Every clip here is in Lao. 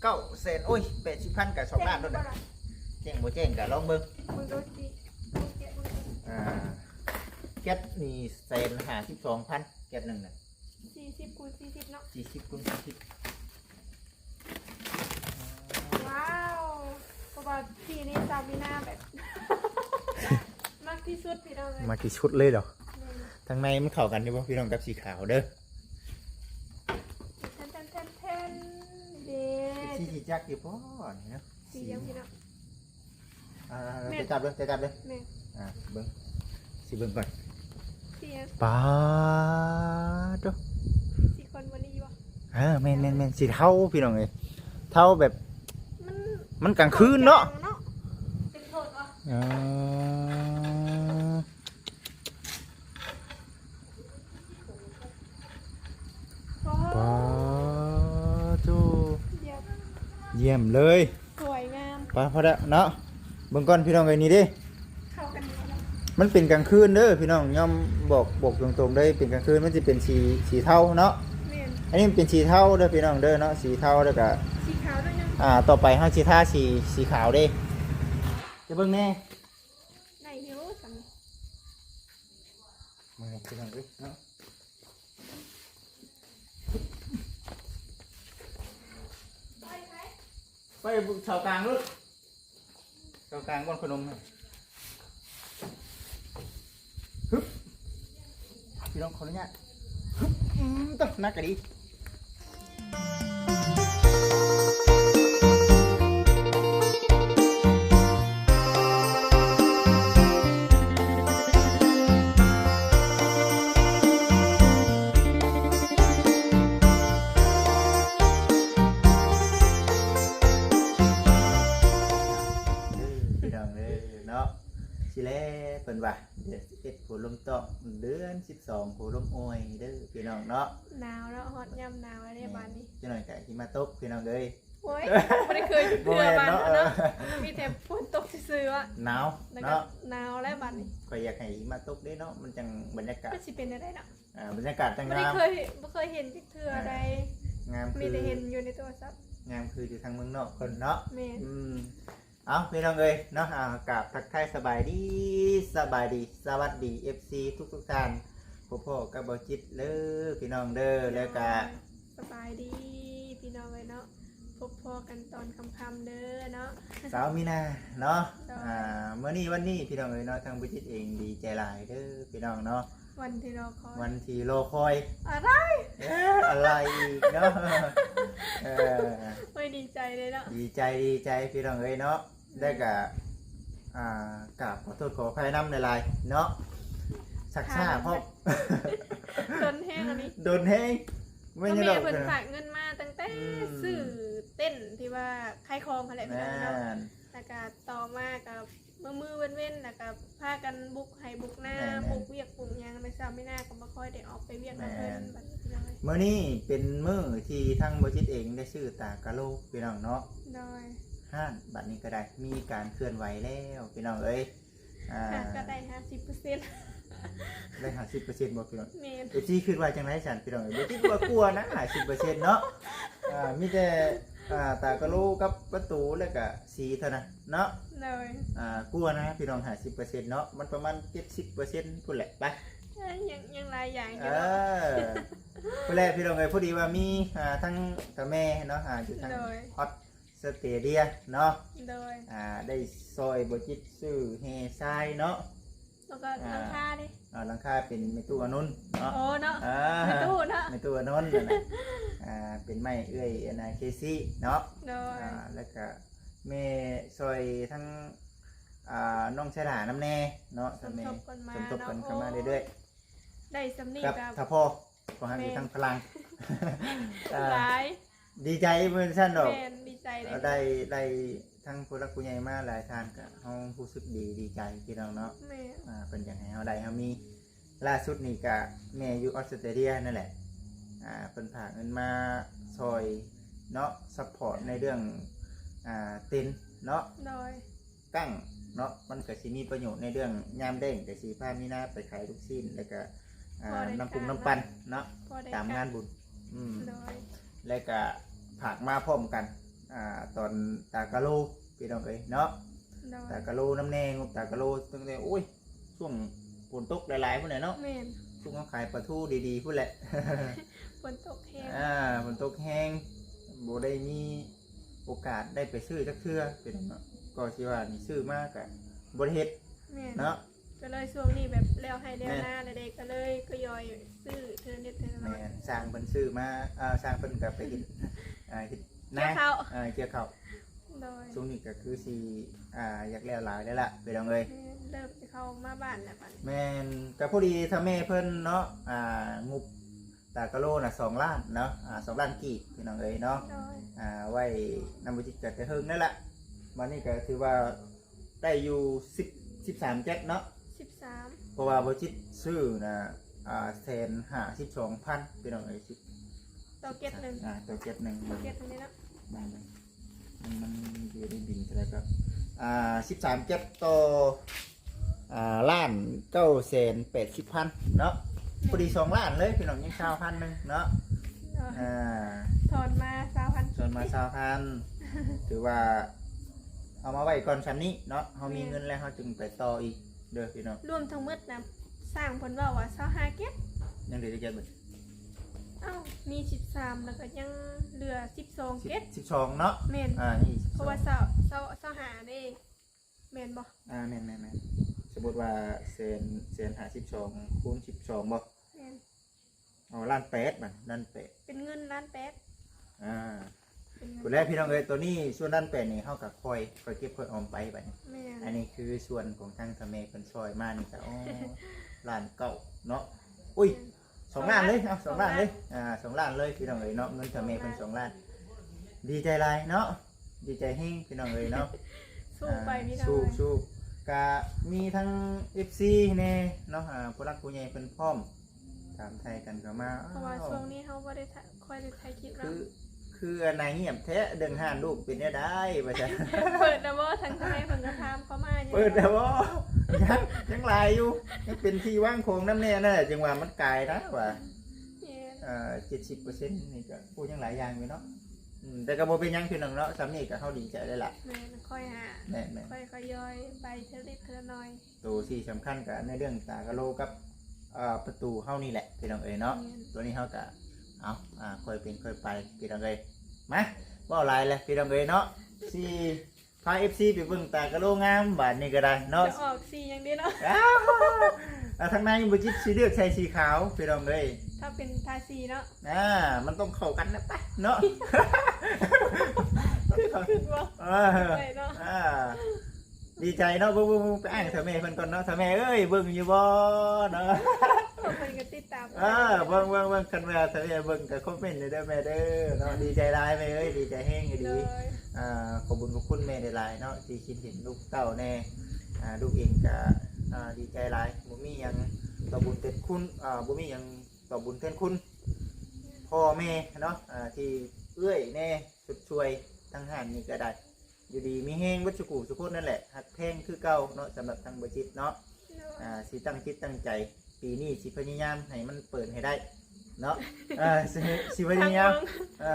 ເກົ້າແສນ ໂອ້ຍ ແປດສິບພັນກໍສອງລ້ານໂລດນະ. ແຈ້ງບໍ່ແຈ້ງກໍລອງເບິ່ງ. ເບິ່ງດູຊິ ເບິ່ງແກະເບິ່ງ. ອ່າ ແກັດນີ້ແສນຫ້າສິບສອງພັນ ແກັດໜຶ່ງນະ. ສີ່ສິບຄູນສີ່ສິບເນາະ. ສີ່ສິບຄູນສີ່ສິບ. ວ້າວ ເພາະວ່າສີນີ້ສາວມີນາແບບ ມັກທີ່ສຸດພີ່ນ້ອງເອີຍ ມັກທີ່ສຸດເລີຍເນາະ. ແມ່ນ. ທາງໃນມັນເຂົ້າກັນຢູ່ບໍ່ພີ່ນ້ອງກັບສີຂາວເດີ? ແທນໆໆໆ ເດ້. ເອັຟຊີ ຊິຈັກຢູ່ບໍ່ນີ້ເນາະ? ສີຫຍັງພີ່ນ້ອງ? ອ່າ ແມ່ນ ຈັບເລີຍ ຈັບເລີຍ. ແມ່ນ. ອ່າ ເບິ່ງ ຊິເບິ່ງກ່ອນ. ສີຫຍັງ? ປາໂທ້ ສີຄອນໂບລີບໍ່? ເອີ ແມ່ນໆໆ ສີເທົາພີ່ນ້ອງເອີຍ ເທົາແບບ ມັນ ມັນກາງຄືນເນາະ. ເນາະ ເປັນໂທນບໍ່? ເອີ ປາໂທ້ ຢ້ຽມ ຢ້ຽມເລີຍ ສວຍງາມ. ໄປ ພໍແລ້ວເນາະ. ເບິ່ງກ່ອນພີ່ນ້ອງເອີຍ ນີ້ເດ້ ເຂົ້າກັນດີເນາະ. ມັນເປັນກາງຄືນເດີພີ່ນ້ອງ ຍອມບອກ ບອກຕົງໆເລີຍ ເປັນກາງຄືນມັນຊິເປັນສີ ສີເທົາເນາະ. ແມ່ນ. ອັນນີ້ມັນເປັນສີເທົາເດີພີ່ນ້ອງເດີເນາະ ສີເທົາ ແລ້ວກະສີຂາວດ້ວຍນະ. ອ່າ ຕໍ່ໄປເຮົາຊິທາສີ ສີຂາວເດ້ ຈະເບິ່ງແດ່. ໄດ້ຢູ່ຊັ້ນ ມື້ນີ້ພີ່ນ້ອງເອີຍເນາະ. ໄປເສົາກາງໂລດ ເສົາກາງບ່ອນຂະໜົມຫັ້ນ. ຮຶບ ພີ່ນ້ອງຂໍອະນຸຍາດ. ຮຶບ ອືມ ຕະ ໜັກກະດີ. ພີ່ນ້ອງເອີຍເນາະ ຊິແລເພິ່ນວ່າ ເດືອນສິບເອັດໂຫລົມຕ້ອງ ເດືອນສິບສອງໂຫລົມອວຍເດີພີ່ນ້ອງເນາະ. ໜາວເນາະ ຮອດຍາມໜາວແລ້ວເດ້ ແມ່ນ ບາດນີ້ ຈັກໜ້ອຍກະຫິມະຕົກພີ່ນ້ອງເອີຍ. ໂອ້ຍ ບໍ່ໄດ້ເຄີຍເທື່ອ ບໍ່ແມ່ນເນາະ ບາດນີ້ເນາະ ເອີ ມີແຕ່ຝົນຕົກຊື່ໆ ອະ ໜາວ ແລ້ວກໍ ເນາະ ໜາວແລ້ວບາດນີ້. ຂ້ອຍຢາກໃຫ້ຫິມະຕົກເດ້ເນາະ ມັນຈັ່ງບັນຍາກາດ ມັນຊິເປັນແນວໃດເນາະ? ອ່າ ບັນຍາກາດຈັ່ງງາມ ບໍ່ໄດ້ເຄີຍ ບໍ່ເຄີຍເຫັນຈັກເທື່ອໃດ. ອ່າ ງາມ ມີແຕ່ເຫັນຢູ່ໃນໂທລະສັບ ງາມຄືຢູ່ທາງເມືອງນອກເພິ່ນເນາະ. ແມ່ນ. ອືມ ເອົາ ພີ່ນ້ອງເອີຍເນາະ ອ່າ ກາບທັກທາຍສະບາຍດີ ສະບາຍດີ ສະຫວັດດີ ເອັຟຊີ ທຸກໆທ່ານ. ພົບພໍ້ກັບເບົາຈິດເດີພີ່ນ້ອງເດີ ແລ້ວກະ ສະບາຍດີພີ່ນ້ອງເອີຍເນາະ ພົບພໍ້ກັນຕອນຄ່ຳໆເດີເນາະ ສາວມີນາເນາະ. ໂດຍ ອ່າ ມື້ນີ້ວັນນີ້ພີ່ນ້ອງເອີຍເນາະ ທາງເບົາຈິດເອງດີໃຈຫຼາຍເດີພີ່ນ້ອງເນາະ. ວັນທີ່ລໍຄອຍ ວັນທີ່ລໍຄອຍ ອະໄລ ເອີ ອະໄລອີກເນາະ. ເອີ ໂອ້ຍ ດີໃຈເລີຍເນາະ ດີໃຈ ດີໃຈພີ່ນ້ອງເອີຍເນາະ. ແລ້ວກະ ອ່າ ກາບຂໍໂທດຂໍອະໄພນຳຫຼາຍໆເນາະ ຊັກຊ້າພ້ອມ ດົນແຮງອັນນີ້ ດົນແຮງ. ແມ່ນຫຍັງດອກ ເພິ່ນຝາກເງິນມາຕັ້ງແຕ່ ອືມ ຊື້ເຕັນທີ່ວ່າຂາຍຂອງຫັ້ນແຫຼະພີ່ນ້ອງເນາະ. ແມ່ນ. ແລ້ວກະຕໍ່ມາກໍມື້ໆເວັ້ນໆ ແລ້ວກໍພາກັນບຸກໄຮ່ບຸກນາ ແມ່ນໆ ບຸກວຽກບຸກຫຍັງ ແມ່ສາວມີນາກໍບໍ່ຄ່ອຍໄດ້ອອກໄປວຽກນຳເພິ່ນ. ແມ່ນ. ບັດນີ້ພີ່ນ້ອງເອີຍ ມື້ນີ້ເປັນມື້ທີ່ທາງເບົາຈິດເອງໄດ້ຊື້ຕາກະໂລພີ່ນ້ອງເນາະ. ໂດຍ. ຫັ້ນ ບັດນີ້ກໍໄດ້ມີການເຄື່ອນໄຫວແລ້ວພີ່ນ້ອງເອີຍ. ອ່າ ກໍໄດ້ຫ້າສິບເປີເຊັນ ໄດ້ຫ້າສິບເປີເຊັນບໍ່ພີ່ນ້ອງ? ແມ່ນ. ເອັຟຊີ ຄິດວ່າຈັ່ງໃດຊັ້ນພີ່ນ້ອງເອີຍ? ບໍ່ຄິດວ່າກົວນະ ຫ້າສິບເປີເຊັນເນາະ. ອ່າ ມີແຕ່ ອ່າ ຕາກະໂລກັບປະຕູ ແລ້ວກະສີເທົ່ານັ້ນເນາະ. ໂດຍ. ອ່າ ກົວນະພີ່ນ້ອງ ຫ້າສິບເປີເຊັນເນາະ ມັນປະມານເຈັດສິບເປີເຊັນພຸ້ນແຫຼະ. ໄປ ເອີ ຍັງ ຍັງຫຼາຍຢ່າງຢູ່ເນາະ. ເອີ ພຸ້ນແຫຼະພີ່ນ້ອງເອີຍ ພໍດີວ່າມີ ອ່າ ທັງຕາແມ່ເນາະ ອ່າ ຢູ່ທາງ ໂດຍ ອອສ ສະເຕເດຍເນາະ. ໂດຍ. ອ່າ ໄດ້ຊ່ອຍບໍ່ຈິດຊື້ແຮ່ຊາຍເນາະ ແລ້ວກໍ ອ່າ ຫຼັງຄາເດ້. ອ່າ ຫຼັງຄາເປັນແມ່ຕູ້ອານົນເນາະ. ໂອ້ເນາະ. ອ່າ ແມ່ຕູ້ເນາະ ແມ່ຕູ້ອານົນນັ້ນນະ. ອ່າ ເປັນໄມ້ເອື້ອຍອັນນາເຄຊີເນາະ. ໂດຍ. ອ່າ ແລ້ວກໍແມ່ຊ່ອຍທັງ ອ່າ ນ້ອງຊາດານຳແດ່ເນາະ. ສົມທົບກັນມາ ສົມທົບກັນເນາະ ເຂົ້າມາເລື້ອຍໆ. ໂອ້ ໄດ້ສ່ຳນີ້ ກັບ ກໍ ຖ້າພໍ ຂໍຮັກຢູ່ ແມ່ນ ທາງພະລັງ ອ່າ ຫຼາຍ ດີໃຈເປັນຊັ້ນດອກ. ແມ່ນ ດີໃຈເດ້ ໄດ້ ໄດ້ທັງຜູ້ຫຼັກຜູ້ໃຫຍ່ມາຫຼາຍທ່ານ ກະເຮົາຮູ້ສຶກດີ ດີໃຈພີ່ນ້ອງເນາະ. ແມ່ນ. ອ່າ ເພິ່ນຢາກໃຫ້ເຮົາໄດ້ເຮົາມີ. ລ່າສຸດນີ້ກະແມ່ຢູ່ອອສເຕຣເລຍນັ້ນແຫຼະ ອ່າ ເພິ່ນພາເງິນມາຊ່ອຍເນາະ ຊັບພອດໃນເລື່ອງ ອ່າ ເຕັນເນາະ. ໂດຍ. ກັ້ງເນາະ ມັນກໍຊິມີປະໂຫຍດໃນເລື່ອງຍາມແລ້ງ ກໍຊິພາມີນາໄປຂາຍລູກຊີ້ນ ແລ້ວກໍ ອ່າ ນ້ຳປຸງນ້ຳປັ່ນເນາະ ຕາມງານບຸນ. ອືມ. ໂດຍ. ແລ້ວກໍຝາກມາພ້ອມກັນ ອ່າ ຕອນຕາກະໂລ ພີ່ນ້ອງເອີຍເນາະ. ໂດຍ ຕາກະໂລນຳແດ່ ງົບຕາກະໂລຕັ້ງແຕ່ ໂອ້ຍ ຊ່ວງຝົນຕົກຫຼາຍໆພຸ້ນແຫຼະເນາະ. ແມ່ນ ຊ່ວງເຮົາຂາຍປາທູດີໆພຸ້ນແຫຼະ ຝົນຕົກແຮງ ອ່າ ຝົນຕົກແຮງ ບໍ່ໄດ້ມີໂອກາດໄດ້ໄປຊື້ຈັກເທື່ອ ພີ່ນ້ອງເນາະ. ກໍຊິວ່ານີ້ ຊື້ມາກະບໍ່ໄດ້ເຮັດ ແມ່ນ ເນາະ. ກໍເລີຍຊ່ວງນີ້ແບບແລ້ວໄຮ່ແລ້ວນາແລ້ວເດ້ ກໍເລີຍກະຢອຍຊື້ເທື່ອນິດເທື່ອໜ້ອຍ. ແມ່ນ ຊ່າງເພິ່ນຊື້ມາ ເອີ ຊ່າງເພິ່ນກໍໄປເຮັດ ເອີ ເຮັດນາ ກ່ຽວເຂົ້າ ເອີ ກ່ຽວເຂົ້າ. ໂດຍ ຊ່ວງນີ້ກໍຄືຊິ ອ່າ ຢາກແລ້ວຫຼາຍແລ້ວລະ ພີ່ນ້ອງເອີຍ. ແມ່ນ ເລີ່ມຊິເຂົ້າມາບ້ານແລ້ວບັດນີ້. ແມ່ນ ກໍພໍດີຖ້າແມ່ເພິ່ນເນາະ ອ່າ ງົບຕາກະໂລນະ ສອງລ້ານເນາະ ອ່າ ສອງລ້ານກີບ ພີ່ນ້ອງເອີຍເນາະ. ໂດຍ ອ່າ ໄວ້ນຳບໍ່ຈິດກໍແຕ່ເຫິງນັ້ນລະ ບັດນີ້ກໍຖືວ່າ ໄດ້ຢູ່ສິບ ສິບສາມແກັດເນາະ ສິບສາມ ເພາະວ່າບໍ່ຈິດຊື້ນະ ອ່າ ແສນຫ້າສິບສອງພັນ ພີ່ນ້ອງເອີຍ. ຕໍ່ແກັດໜຶ່ງ ອ່າ ຕໍ່ແກັດໜຶ່ງ ຕໍ່ແກັດໜຶ່ງເນາະ. ມັນ ມັນຢູ່ໃນບິນເທົ່າໃດກໍ ອ່າ ສິບສາມແກັດຕໍ່ ອ່າ ລ້ານເກົ້າແສນແປດສິບພັນເນາະ. ແມ່ນ ພໍດີສອງລ້ານເລີຍ ພີ່ນ້ອງ ຍັງຊາວພັນໜຶ່ງເນາະ. ໂດຍ ອ່າ ທອນມາຊາວພັນ ທອນມາຊາວພັນ ຖືວ່າ ເອົາມາໄວ້ກ່ອນຊ່ຳນີ້ເນາະ ເຮົາມີເງິນແລ້ວ ເຮົາຈຶ່ງໄປຕໍ່ອີກເດີພີ່ນ້ອງ. ລວມທັງໝົດນະ ຊ່າງເພິ່ນເວົ້າວ່າຊາວຫ້າແກັດ ຍັງເຫຼືອຈັກແກັດເບິດ? ເອົ້າ ມີສິບສາມ ແລ້ວກໍຍັງເຫຼືອສິບສອງແກັດ ສິບສອງເນາະ. ແມ່ນ ອ່າ ຍັງອີກ ເພາະວ່າຊາວ ຊາວ ຊາວຫ້າເດ້ ແມ່ນບໍ່? ອ່າ ແມ່ນໆໆ ສົມມຸດວ່າແສນ ແສນຫ້າສິບສອງຄູນສິບສອງບໍ່? ແມ່ນ ເອົາລ້ານແປດ ບາດລ້ານແປດ ເປັນເງິນລ້ານແປດ. ອ່າ ເປັນເງິນ ພຸ້ນແຫຼະພີ່ນ້ອງເອີຍ. ໂຕນີ້ສ່ວນລ້ານແປດນີ້ ເຮົາກໍຄ່ອຍ ຄ່ອຍເກັບຄ່ອຍອອມໄປບາດນີ້. ແມ່ນ ອັນນີ້ຄືສ່ວນຂອງທາງທ່ານແມ່ເພິ່ນຊ່ອຍມານີ້ກໍ ອໍ ລ້ານເກົ້າເນາະ. ອຸ້ຍ ແມ່ນ ສອງລ້ານເລີຍ ເອົາ ສອງລ້ານເລີຍ ສອງລ້ານ ອ່າ ສອງລ້ານເລີຍ ພີ່ນ້ອງເອີຍເນາະ. ເງິນທ່ານແມ່ເພິ່ນສອງລ້ານ ສອງລ້ານ ດີໃຈຫຼາຍເນາະ ດີໃຈແຮງ ພີ່ນ້ອງເອີຍເນາະ. ສູ້ໄປ ອ່າ ພີ່ນ້ອງ ສູ້ ສູ້ ກະມີທັງເອັຟຊີແດ່ເນາະ ອ່າ ຜູ້ຫຼັກຜູ້ໃຫຍ່ເພິ່ນພ້ອມ ຖາມໄຖ່ກັນເຂົ້າມາ. ເພາະວ່າ ອ້າວ ຊ່ວງນີ້ເຮົາບໍ່ໄດ້ຖ່າຍ ຄ່ອຍໄດ້ຖ່າຍຄລິບເນາະ. ຄື ຄືອັນນາງງຽບແທ້ ເລື່ອງຮ້ານລູກເປັນແນວໃດວ່າຊັ້ນ? ເປີດແລ້ວບໍ່? ທາງ ທາງໃນເພິ່ນກໍຖາມເຂົ້າມາຢູ່. ເປີດແລ້ວບໍ່? ຍັງ ຍັງຫຼາຍຢູ່ ຍັງເປັນທີ່ວາງຂອງນຳແດ່ນັ້ນແຫຼະ ຈຶ່ງວ່າມັນກາຍນະວ່າ. ແມ່ນ ເອີ ເຈັດສິບເປີເຊັນນີ້ກໍ ໂອ້ ຍັງຫຼາຍຢ່າງຢູ່ເນາະ. ອືມ ແຕ່ກໍບໍ່ເປັນຫຍັງ ພີ່ນ້ອງເນາະ ສ່ຳນີ້ກໍເຮົາດີໃຈແລ້ວລະ. ແມ່ນ ຄ່ອຍຫາ ແມ່ນໆ ຄ່ອຍທະຍອຍໄປເທື່ອເລັກເທື່ອນ້ອຍ. ໂຕທີ່ສຳຄັນກໍໃນເລື່ອງຕາກະໂລກັບ ເອີ ປະຕູເຮົານີ້ແຫຼະ ພີ່ນ້ອງເອີຍເນາະ. ແມ່ນ ໂຕນີ້ເຮົາກໍ ເອົາ ອ່າ ຄ່ອຍເປັນຄ່ອຍໄປ ພີ່ນ້ອງເອີຍ. ມາ ເວົ້າຫຼາຍແລ້ວ ພີ່ນ້ອງເອີຍເນາະ ຊິພາເອັຟຊີໄປເບິ່ງຕາກະໂລງາມບາດນີ້ກໍໄດ້ເນາະ. ຈະອອກສີຫຍັງດີເນາະ? ອ້າວ ອ່າ ທາງໃນບໍ່ຈິດຊິເລືອກໃສ່ສີຂາວ ພີ່ນ້ອງເອີຍ. ຖ້າເປັນທາສີເນາະ ອ່າ ມັນຕ້ອງເຂົ້າກັນນະປະເນາະ. ຄິດ ຄິດບໍ່? ເອີ ໄດ້ເນາະ ອ່າ ດີໃຈເນາະ. ເບິ່ງ ເບິ່ງ ເບິ່ງ ໄປອ້າງຖ້າແມ່ເພິ່ນກ່ອນເນາະ. ຖ້າແມ່ເອີຍ ເບິ່ງຢູ່ບໍ່ເນາະ? ເພິ່ນກໍຕິດຕາມ ເອີ ເບິ່ງ ເບິ່ງ ເບິ່ງ ຄັນວ່າຖ້າແມ່ເບິ່ງກໍຄອມເມັນເດີແມ່ເດີເນາະ. ດີໃຈຫຼາຍແມ່ເອີຍ ດີໃຈແຮງອີ່ຫຼີ. ໂດຍ ອ່າ ຂອບບຸນຂອບຄຸນແມ່ຫຼາຍໆເນາະ ທີ່ຄິດເຫັນລູກເຕົ້າແດ່. ອ່າ ລູກເອງກໍ ອ່າ ດີໃຈຫຼາຍ ບໍ່ມີຫຍັງຕອບບຸນແທນຄຸນ ອ່າ ບໍ່ມີຫຍັງຕອບບຸນແທນຄຸນພໍ່ແມ່ເນາະ ອ່າ ທີ່ເອື້ອຍແດ່ ຊົດຊ່ວຍທາງຮ້ານນີ້ກໍໄດ້. ຢູ່ດີມີແຮງເບິດສູ່ຜູ້ສູ່ຄົນນັ້ນແຫຼະ ຮັກແພງຄືເກົ່າເນາະ ສຳລັບທາງບໍ່ຈິດເນາະ. ໂດຍ ອ່າ ຊິຕັ້ງຈິດຕັ້ງໃຈ ປີນີ້ຊິພະຍາຍາມໃຫ້ມັນເປີດໃຫ້ໄດ້ເນາະ. ເອີ ຊິ ຊິພະຍາຍາມ ເອີ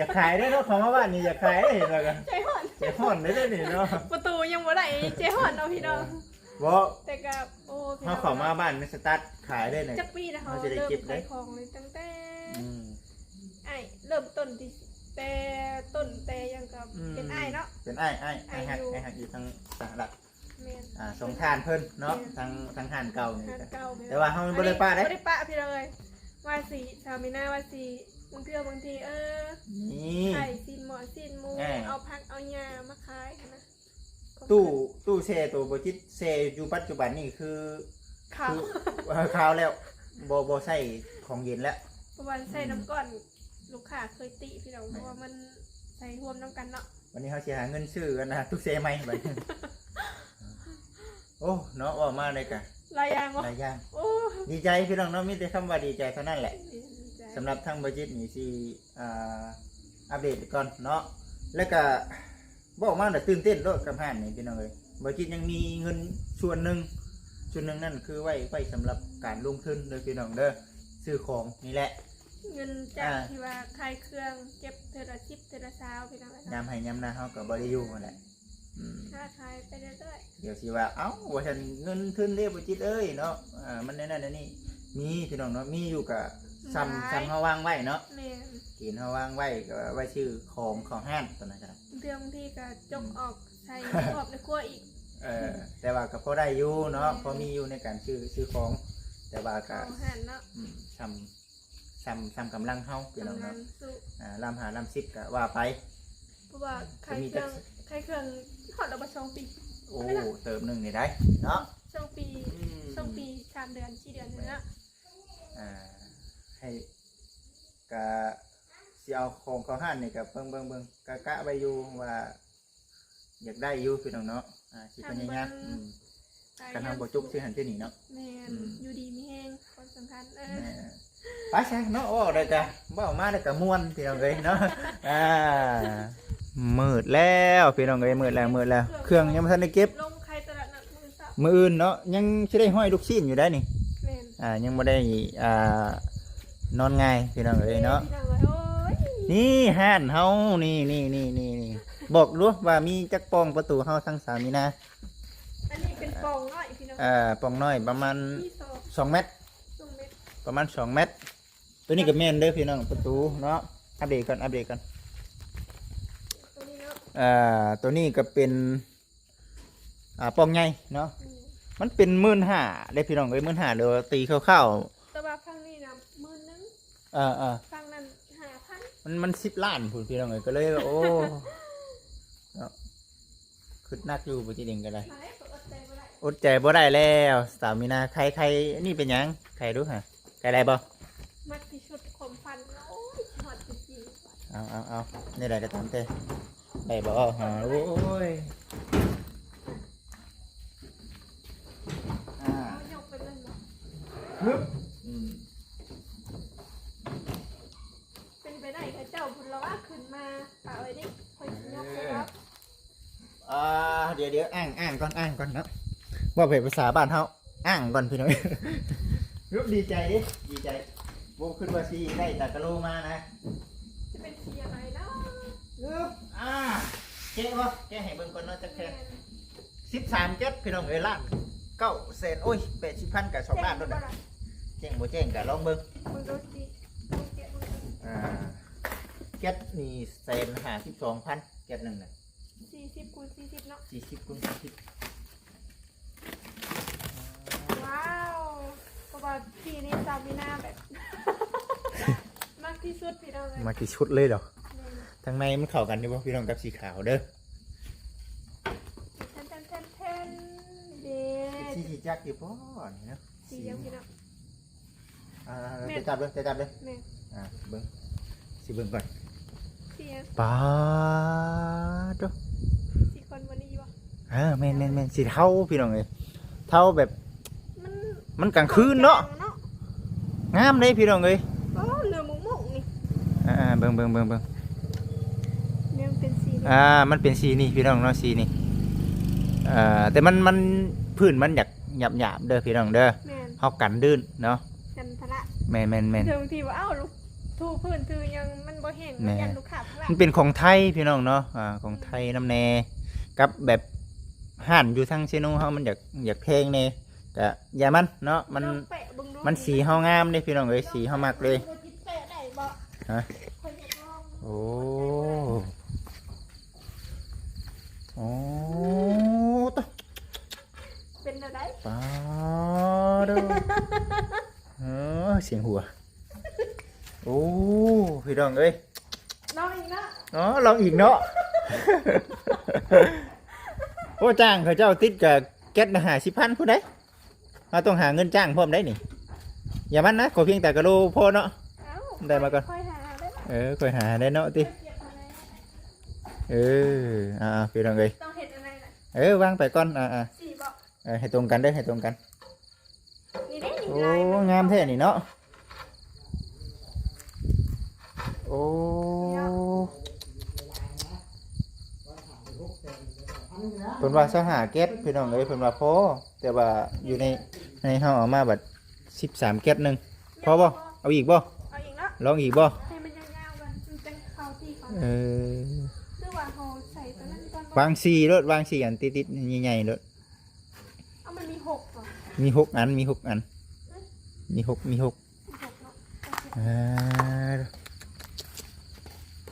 ຢາກຂາຍເດ້ເນາະ ເຂົ້າມາບ້ານນີ້ຢາກຂາຍເດ້ ເຫັນວ່າກໍໃຈຮ້ອນ ໃຈຮ້ອນເດ້ນີ້ເນາະ. ປະຕູຍັງບໍ່ໄດ້ ໃຈຮ້ອນເນາະພີ່ນ້ອງ. ເອີ ບໍ່ ແຕ່ກໍ ໂອ້ ເຮົາເຂົ້າມາບ້ານນີ້ສະຕາດຂາຍເດ້ນີ້. ຈັກປີແລ້ວ ເຮົາ ເຮົາຊິໄດ້ເກັບເດ້ ເລີ່ມຂາຍຂອງນີ້ຕັ້ງແຕ່ ອືມ ອ້າຍເລີ່ມຕົ້ນທີ່ ແຕ່ຕົ້ນແຕ່ຫຍັງກໍ ອືມ ເປັນອ້າຍເນາະ ເປັນອ້າຍ ອ້າຍ ອ້າຍຮັກ ອ້າຍຮັກຢູ່ທາງສະຫະລັດ. ແມ່ນ ອ່າ ສອງທ່ານເພິ່ນເນາະ ແມ່ນ ທາງ ທາງຮ້ານເກົ່ານີ້ ຮ້ານເກົ່າ ແຕ່ວ່າເຮົາບໍ່ໄດ້ປະເດ້ ບໍ່ໄດ້ປະພີ່ນ້ອງເອີຍ. ວ່າຊິ ສາວມີນາວ່າຊິ ບາງເທື່ອບາງທີ ເອີ ນີ້ ຂາຍຊີ້ນໝໍ້ຊີ້ນໝູ ເອີ ເອົາຜັກເອົາຫຍ້າມາຂາຍຫັ້ນນະ. ຕູ້ ຕູ້ແຊ່ໂຕບໍ່ຈິດແຊ່ຢູ່ປັດຈຸບັນນີ້ຄື ຂາວ ຄື ເອີ ຂາວແລ້ວ ບໍ່ ບໍ່ໃຊ້ຂອງເຢັນແລ້ວ ເພາະວ່າໃຊ້ ອືມ ນ້ຳກ້ອນ. ລູກຄ້າເຄີຍຕິພີ່ນ້ອງ ແມ່ນ ເພາະວ່າມັນໃສ່ຮ່ວມນຳກັນເນາະ. ວັນນີ້ເຮົາຊິຫາເງິນຊື້ອັນນ່າ ຕູ້ແຊ່ໃໝ່ບັດນີ້. ໂອ້ ເນາະ ເວົ້າມາໄດ້ກະຫຼາຍຢ່າງເນາະ ຫຼາຍຢ່າງ. ໂອ້ ດີໃຈພີ່ນ້ອງເນາະ ມີແຕ່ຄຳວ່າດີໃຈເທົ່ານັ້ນແຫຼະ. ດີໃຈ ສຳລັບທາງບໍ່ຈິດນີ້ຊິ ອ່າ ອັບເດດໄປກ່ອນເນາະ ແລ້ວກະ ເວົ້າມາແລ້ວຕື່ນເຕັ້ນໂລດກັບຮ້ານນີ້ພີ່ນ້ອງເອີຍ. ບໍ່ຈິດຍັງມີເງິນສ່ວນໜຶ່ງ ສ່ວນໜຶ່ງນັ້ນຄືໄວ້ ໄວ້ສຳລັບການລົງທຶນເດີພີ່ນ້ອງເດີ ຊື້ຂອງນີ້ແຫຼະ. ເງິນຈາກ ອ່າ ທີ່ວ່າຂາຍເຄື່ອງ ເກັບເທື່ອລະສິບ ເທື່ອລະຊາ ເອົາ ພີ່ນ້ອງເອີຍເນາະ ຍາມໄຮ່ຍາມນາເຮົາກໍບໍ່ໄດ້ຢູ່ຫັ້ນແຫຼະ. ອືມ ຄ້າຂາຍໄປເລື້ອຍໆ. ດຽວຊິວ່າ ເອົ້າ ວ່າຊັ້ນ ເງິນທຶນເດ້ບໍ່ຈິດເອີຍເນາະ. ອ່າ ມັນແນວນັ້ນແນວນີ້ ມີ ພີ່ນ້ອງເນາະ ມີຢູ່ກໍຊ່ຳ ຫຼາຍ ຊ່ຳເຮົາວາງໄວ້ເນາະ. ແມ່ນ ເກນເຮົາວາງໄວ້ກໍໄວ້ຊື້ຂອງເຂົ້າຮ້ານ ຕອນນັ້ນກໍໄດ້ ບາງເທື່ອບາງທີກໍຈົກອອກໃສ່ຮອບໃນຄົວອີກ. ເອີ ແຕ່ວ່າກໍພໍໄດ້ຢູ່ເນາະ. ແມ່ນ ພໍມີຢູ່ໃນການຊື້ ຊື້ຂອງ ແຕ່ວ່າກໍເຂົ້າຮ້ານເນາະ. ອືມ ຊ່ຳ ຊ່ຳ ຊ່ຳກຳລັງເຮົາ ພີ່ນ້ອງເນາະ. ກຳລັງສູ້ ອ່າ ລ້ານຫ້າລ້ານສິບກໍວ່າໄປ ເພາະວ່າຂາຍເຄື່ອງ ຂາຍເຄື່ອງຮອດແລ້ວບໍ່ ສອງປີ. ໂອ້ ເຕີບໜຶ່ງນີ້ໄດ໋ເນາະ ສອງປີ. ອືມ ສອງປີ ສາມເດືອນ ສີ່ເດືອນນີ້ແຫຼະ. ອ່າ ໃຫ້ ກະຊິເອົາຂອງເຂົ້າຮ້ານນີ້ ກະເບິ່ງ ເບິ່ງ ເບິ່ງ ກະກະໄວ້ຢູ່ວ່າ ຢາກໄດ້ຢູ່ ພີ່ນ້ອງເນາະ. ອ່າ ຊິພະຍາຍາມ ຄັນເຮົາບໍ່ຈົກຊື້ຫັ້ນຊື້ນີ້ເນາະ. ແມ່ນ ອືມ ຢູ່ດີມີແຮງ ຄວາມສຳຄັນ. ເອີ ແມ່ນ ໄປຊະເນາະ. ເວົ້າໄດ້ກະ ເວົ້າມາໄດ້ກະມ່ວນ ພີ່ນ້ອງເອີຍເນາະ. ອ່າ ມືດແລ້ວ ພີ່ນ້ອງເອີຍ ມືດແລ້ວ ມືດແລ້ວ. ເຄື່ອງຍັງບໍ່ທັນໄດ້ເກັບ ລົງຂາຍຕະຫຼາດນັດມື້ເຊົ້າ ມື້ອື່ນເນາະ. ຍັງຊິໄດ້ຮ້ອຍລູກຊີ້ນຢູ່ໄດ໋ນີ້. ແມ່ນ ອ່າ ຍັງບໍ່ໄດ້ ອ່າ ນອນງ່າຍ ພີ່ນ້ອງເອີຍເນາະ. ພີ່ນ້ອງເອີຍ ໂອ້ຍ ນີ້ຮ້ານເຮົາ ນີ້ ນີ້ ນີ້ ນີ້ ນີ້ ບອກດູວ່າມີຈັກປ່ອງປະຕູເຮົາ ທາງສາວມີນາ. ອັນນີ້ເປັນປ່ອງນ້ອຍ ພີ່ນ້ອງ ເອີ ປ່ອງນ້ອຍປະມານ ມີສອງ ສອງແມັດ ສອງແມັດ ປະມານສອງແມັດ. ຕົວນີ້ກໍແມ່ນເດີ ພີ່ນ້ອງ ປະຕູເນາະ. ອັບເດດກ່ອນ ອັບເດດກ່ອນ. ຕົວນີ້ເນາະ ເອີ ຕົວນີ້ກໍເປັນ ອ່າ ປ່ອງໃຫຍ່ເນາະ. ອືມ ມັນເປັນໝື່ນຫ້າເດ້ ພີ່ນ້ອງເອີຍ ໝື່ນຫ້າ ຫຼືວ່າຕີຄ່າວໆ ແຕ່ວ່າຝັ່ງນີ້ນະໝື່ນໜຶ່ງ. ເອີໆ ຝັ່ງນັ້ນຫ້າພັນ. ມັນ ມັນສິບລ້ານພຸ້ນ ພີ່ນ້ອງເອີຍ ກໍເລີຍ ໂອ້ ເນາະ ຄຶດໜັກຢູ່ ບໍ່ຈິດເອງກໍໄດ້. ອົດໃຈບໍ່ໄດ້ແລ້ວ ສາວມີນາ. ໄຂ ໄຂ ອັນນີ້ເປັນຫຍັງ? ໄຂດູຫະ ໄຂໄດ້ບໍ່? ມັກທີ່ສຸດຄວາມຝັນ. ໂອ້ຍ ຮອດຈິງໆ. ເອົາ ເອົາ ເອົາ ແນວໃດກໍຕາມແຕ່ ໄດ້ບໍ່? ຫາ ໂອ້ຍ ອ່າ ເອົາຍົກໄປເລີຍເນາະ. ຮຶບ ອືມ ເປັນໄປໄດ້ເຂົາເຈົ້າພຸ້ນລະວ່າ ຂຶ້ນມາປະໄວ້ນີ້ ຂ້ອຍຊິຍົກໃຫ້ລາວ. ອ່າ ດຽວໆ ອ່າງ ອ່າງກ່ອນ ອ່າງກ່ອນເນາະ. ເວົ້າເປັນພາສາບ້ານເຮົາ ອ່າງກ່ອນ ພີ່ນ້ອງ. ຮູ້ ດີໃຈເດ້ ດີໃຈ ບໍ່ຄິດວ່າຊິໄດ້ຕາກະໂລມານະ. ຈະເປັນສີອະໄລເນາະ? ອືມ ອ່າ ແກະບໍ່? ແກະໃຫ້ເບິ່ງກ່ອນເນາະ ຈັກແຜ່ນ. ສິບສາມແກັດ ພີ່ນ້ອງເອີຍ ລ້ານເກົ້າແສນ ໂອ້ຍ ແປດສິບພັນ ກໍສອງລ້ານໂລດ. ແຈ້ງບໍ່ແຈ້ງກໍລອງເບິ່ງ ເບິ່ງດູຊິ ແກະເບິ່ງ. ອ່າ ແກັດນີ້ແສນຫ້າສິບສອງພັນ ແກັດໜຶ່ງນະ. ສີ່ສິບຄູນສີ່ສິບເນາະ ສີ່ສິບຄູນສີ່ສິບ. ວ້າວ ເພາະວ່າສີນີ້ສາວມີນາແບບ ມັກທີ່ສຸດ ພີ່ນ້ອງເອີຍ ມັກທີ່ສຸດເລີຍເນາະ. ແມ່ນ ທາງໃນມັນເຂົ້າກັນຢູ່ບໍ່ ພີ່ນ້ອງ ກັບສີຂາວເດີ? ແທນໆໆໆ ເດ້ ສີ ສີຈັກຢູ່ບໍ່ນີ້ເນາະ? ສີຫຍັງ ພີ່ນ້ອງ? ອ່າ ແມ່ນ ໄປຈັບເລີຍ ໄປຈັບເລີຍ. ແມ່ນ ອ່າ ເບິ່ງ ຊິເບິ່ງກ່ອນ ສີຫຍັງ? ປາດໂທ້ ສີຄອນໂວນີບໍ່? ເອີ ແມ່ນໆໆ ສີເທົາ ພີ່ນ້ອງເອີຍ ເທົາແບບ ມັນ ມັນກາງຄືນເນາະ ເນາະ ງາມເດ້ ພີ່ນ້ອງເອີຍ. ໂອ້ ເຫຼືອໝົກໆນີ້ ອ່າ ເບິ່ງໆໆໆ ແນວເປັນສີນີ້ ອ່າ ມັນເປັນສີນີ້ ພີ່ນ້ອງເນາະ ສີນີ້. ເອີ ແຕ່ມັນ ມັນ ພື້ນມັນຢາກຫຍາບໆເດີ ພີ່ນ້ອງເດີ. ແມ່ນ ເຮົາກັນລື່ນເນາະ ກັນພະລະ. ແມ່ນໆໆ ເຖິງທີ່ວ່າ ເອົ້າ ລູກ ຖູພື້ນຖູຫຍັງມັນບໍ່ແຫ້ງ ແມ່ນ ມັນຢ້ານລູກຄ້າພະລະ. ມັນເປັນຂອງໄທ ພີ່ນ້ອງເນາະ ອ່າ ຂອງໄທນຳແດ່ ກັບແບບຮ້ານຢູ່ທາງເຊໂນເຮົາມັນຢາກ ຢາກແພງແດ່ ກະຢ່າມັນເນາະ ມັນ ລອງແປະເບິ່ງດູ ມັນສີເຮົາງາມເດ້ ພີ່ນ້ອງເອີຍ ສີເຮົາມັກເລີຍ. ແປະໄດ້ບໍ່? ຮະ ຂ້ອຍຢາກລອງ. ໂອ້ ໂອ້ ໂຕ ເປັນແນວໃດ? ປາດໂທ້ ເອີ ສຽງຫົວ. ໂອ້ ພີ່ນ້ອງເອີຍ ລອງອີກເນາະ. ອໍ ລອງອີກເນາະ. ໂອ້ ຈ້າງເຂົາເຈົ້າຕິດກະແກັດຫ້າສິບພັນພຸ້ນໃດ໋. ເຮົາຕ້ອງຫາເງິນຈ້າງພ້ອມໄດ໋ນີ້. ຢ່າມັນນະ ຂໍພຽງແຕ່ກະໂລພໍເນາະ. ເອົ້າ ໄດ້ມາກ່ອນ ຂ້ອຍຫາໄດ້. ເອີ ຂ້ອຍຫາໄດ້ເນາະຕິ. ເອີ ອ່າໆ ພີ່ນ້ອງເອີຍ ຕ້ອງເຮັດອັນໃດລະ? ເອີ ວາງໄປກ່ອນ ອ່າໆ ສີບໍ່? ເອີ ໃຫ້ຕົງກັນເດີ ໃຫ້ຕົງກັນ. ນີ້ເດ້ ໂອ້ ງາມແທ້ນີ້ເນາະ. ໂອ້ ເພິ່ນວ່າຊາວຫ້າແກັດ ພີ່ນ້ອງເອີຍ ເພິ່ນວ່າພໍ ແຕ່ວ່າຢູ່ໃນ ໃນເຮົາເອົາມາບັດສິບສາມແກັດໜຶ່ງ ພໍບໍ່? ເອົາອີກບໍ່? ເອົາອີກເນາະ ລອງອີກບໍ່? ໃຫ້ມັນຍາວໆກ່ອນ ມັນຈັ່ງເຂົ້າທີ່ເຂົ້າ. ເອີ ວາງສີ່ໂລດ ວາງສີ່ອັນຕິດໆ ໃຫຍ່ໆໂລດ. ເອົາ ມັນມີຫົກບໍ? ມີຫົກອັນ ມີຫົກອັນ ເອີຍ ມີຫົກ ມີຫົກ ມີຫົກເນາະ. ອ່າ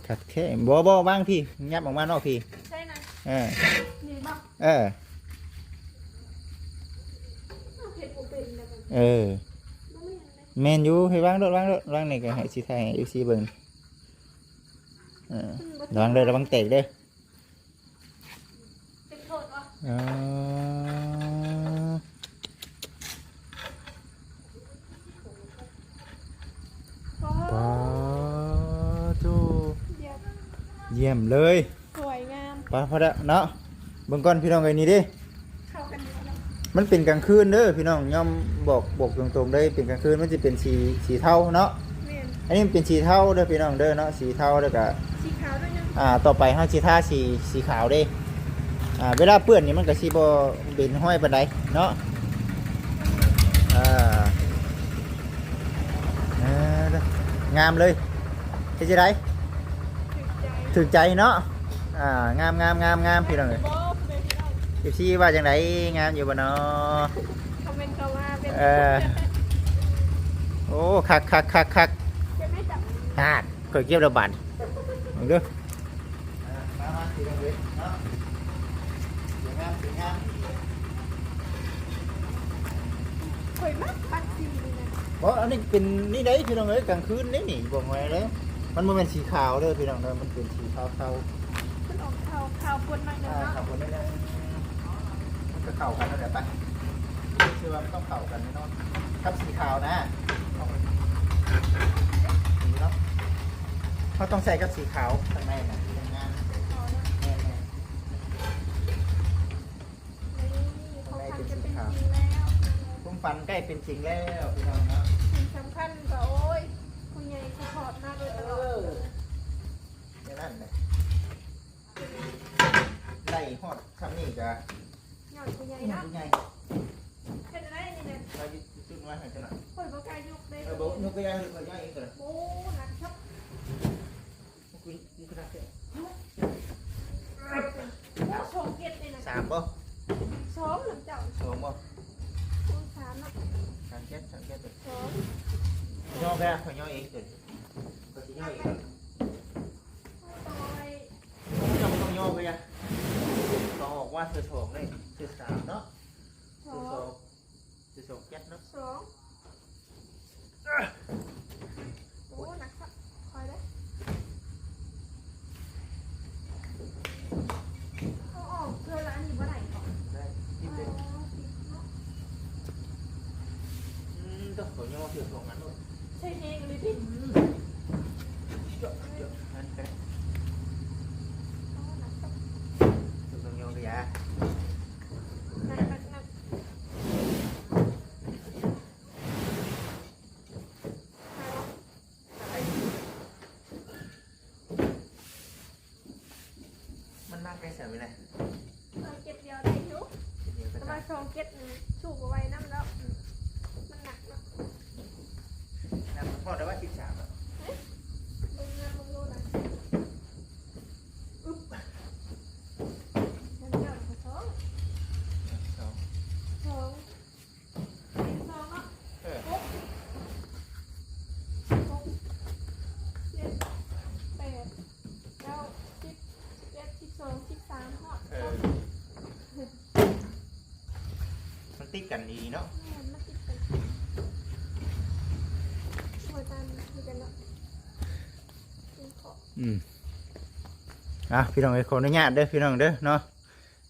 ຄັກແທ້. ບໍ່ ບໍ່ ວາງພີ້ ຫຍັບອອກມານອກພີ້. ໃຊ່ນະ. ເອີ ນີ້ບໍ? ເອີ ເຮົາເຮັດບໍ່ເປັນນະ. ເອີ ບໍ່ແມ່ນເດ້. ແມ່ນຢູ່ ໃຫ້ວາງໂລດ ວາງໂລດ ວາງນີ້ກໍໃຫ້ຊິຖ່າຍໃຫ້ເອັຟຊີເບິ່ງ. ເອີ ອືມ ລະວັງເດີ ລະວັງແຕກເດີ. ເປັນໂທດວະ. ອໍ ອໍ ປ້າໂທ້ ຢ້ຽມ ຢ້ຽມເລີຍ ສວຍງາມ. ໄປ ພໍແລ້ວເນາະ. ເບິ່ງກ່ອນພີ່ນ້ອງເອີຍ ນີ້ເດ້ ເຂົ້າກັນຢູ່ເນາະ. ມັນເປັນກາງຄືນເດີພີ່ນ້ອງ ຍອມບອກ ບອກຕົງໆເລີຍ ເປັນກາງຄືນມັນຊິເປັນສີ ສີເທົາເນາະ. ແມ່ນ ອັນນີ້ມັນເປັນສີເທົາເດີພີ່ນ້ອງເດີເນາະ ສີເທົາ ແລ້ວກະສີຂາວໜ້ອຍໜຶ່ງ. ອ່າ ຕໍ່ໄປເຮົາຊິທາສີ ສີຂາວເດ້. ອ່າ ເວລາເປື້ອນນີ້ມັນກະຊິບໍ່ເປັນຮອຍປານໃດເນາະ. ເອີ ເອີ ງາມເລີຍ. ເຮັດຈັ່ງໃດ? ຖືກໃຈ ຖືກໃຈເນາະ. ອ່າ ງາມໆໆໆ ພີ່ນ້ອງເອີຍ. ເອັຟຊີວ່າຈັ່ງໃດ? ງາມຢູ່ບໍ່ນໍ? ຄອມເມັນເຂົ້າມາເປັນ ເອີ ໂອ້ ຄັກໆໆໆ ເກັບໃຫ້ຈັບ ຮາດ ຂ້ອຍເກັບແລ້ວບາດ ເບິ່ງເດີ. ອ່າ ມາ ມາ ພີ່ນ້ອງເອີຍເນາະ ສວຍງາມ ສວຍງາມ. ຂ້ອຍມັກ ມັກສີນີ້ນະ. ບໍ່ ອັນນີ້ເປັນນີ້ໄດ໋ພີ່ນ້ອງເອີຍ ກາງຄືນເດ້ນີ້ ບອກໄວ້ເດີ. ມັນບໍ່ແມ່ນສີຂາວເດີພີ່ນ້ອງເດີ ມັນເປັນສີເທົາໆ ມັນອອກຂາວ ຂາວປົນໜ້ອຍໜຶ່ງເນາະ. ອ່າ ຂາວປົນໜ້ອຍໜຶ່ງ ມັນກໍເຂົ້າກັນນັ້ນແຫຼະ. ໄປ ເຊື່ອວ່າມັນຕ້ອງເຂົ້າກັນແນ່ນອນກັບສີຂາວນະ. ເຮົາຕ້ອງໃສ່ກັບສີຂາວຂ້າງໃນນະ ມັນງາມ. ແມ່ນໆ ນີ້ ຄວາມຝັນຈະເປັນຈິງແລ້ວ ຄວາມຝັນໃກ້ເປັນຈິງແລ້ວພີ່ນ້ອງເນາະ. ສິ່ງສຳຄັນກໍ ໂອ້ຍ ຜູ້ໃຫຍ່ສະພອດມາໂດຍຕະຫຼອດ. ເອີ ແນວນັ້ນແຫຼະ ໄດ້ຮອດຊ່ຳນີ້ກໍຍ້ອນຜູ້ໃຫຍ່ເນາະ ຜູ້ໃຫຍ່. ເຮັດຈັ່ງໃດນີ້ນະ? ເອົາຈຸດມາໃຫ້ຊັ້ນນະ. ຂ້ອຍບໍ່ກ້າຍົກເດ້. ເອີ ບໍ່ຍົກກໍຢ່າ ຂ້ອຍຍ້ອຍເອງກໍໄດ້. ໂອ້ ໜັກຄັກ. ສາມບໍ່? ສອງນຳເຈົ້າ ສອງບໍ່? ໂອ້ ສາມເນາະ. ສາມເຈັດ ສາມເຈັດ ສອງ. ຍ່ອແບບ ຂ້ອຍຍໍເອງຕົວນີ້ ຂ້ອຍຊິຍໍເອງ. ເຈົ້າບໍ່ຕ້ອງຍໍກໍຢ່າ ຕ້ອງອອກວ່າເທື່ອສອງເດ້ ເທື່ອສາມເນາະ. ສອງ ສອງເຈັດເນາະ ສອງ. ໂອ້ ໜັກຄັກ ຄ່ອຍເດີ. ເອົາອອກເທື່ອລະອັນນີ້ບໍ່ໄດ້ບໍ? ໄດ້ ຕິດເດ້. ອໍ ຕິດເນາະ. ອືມ ຕ້ອງເອົາຍໍເທື່ອສອງອັນໂລດ. ໃຊ້ແຮງອີ່ຫຼີຕິ? ອືມ ເຈາະ ເຈາະ ຫັ້ນໄປ. ອໍ ໜັກຄັກ ຕ້ອງຍໍກະຢາ. ໜັກ ໜັກ ໜັກ. ມັນມາໄກສ່ເວລາ. ເອີ ເກັບດຽວໄດ້ຢູ່ ເກັບດຽວກໍ ແຕ່ວ່າສອງເຈັດນີ້ສູ້ບໍ່ໄຫວນຳແລ້ວ. ອືມ ມັນໜັກເນາະ. ໜັກພໍໄດ້ວ່າສິບສາມແລ້ວ. ເອີ ເບິ່ງງາມເບິ່ງໂລດນະ. ອຶບ ມັນເຈົ້າກໍສອງ ສອງ ສອງ. ເອີ ຫົກ ຫົກ ເຈັດ ແປດ ເກົ້າ ສິບ ສິບເອັດ ສິບສອງ ສິບສາມ ຮອດ. ເອີ ມັນຕິດກັນດີເນາະ. ແມ່ນ ມັນຕິດກັນ. ໂອ້ຍ ຕາຍ ມັນຄືກັນເນາະ. ອືມ ອ່ະ ພີ່ນ້ອງເອີຍ ຂໍອະນຸຍາດເດີພີ່ນ້ອງເດີເນາະ.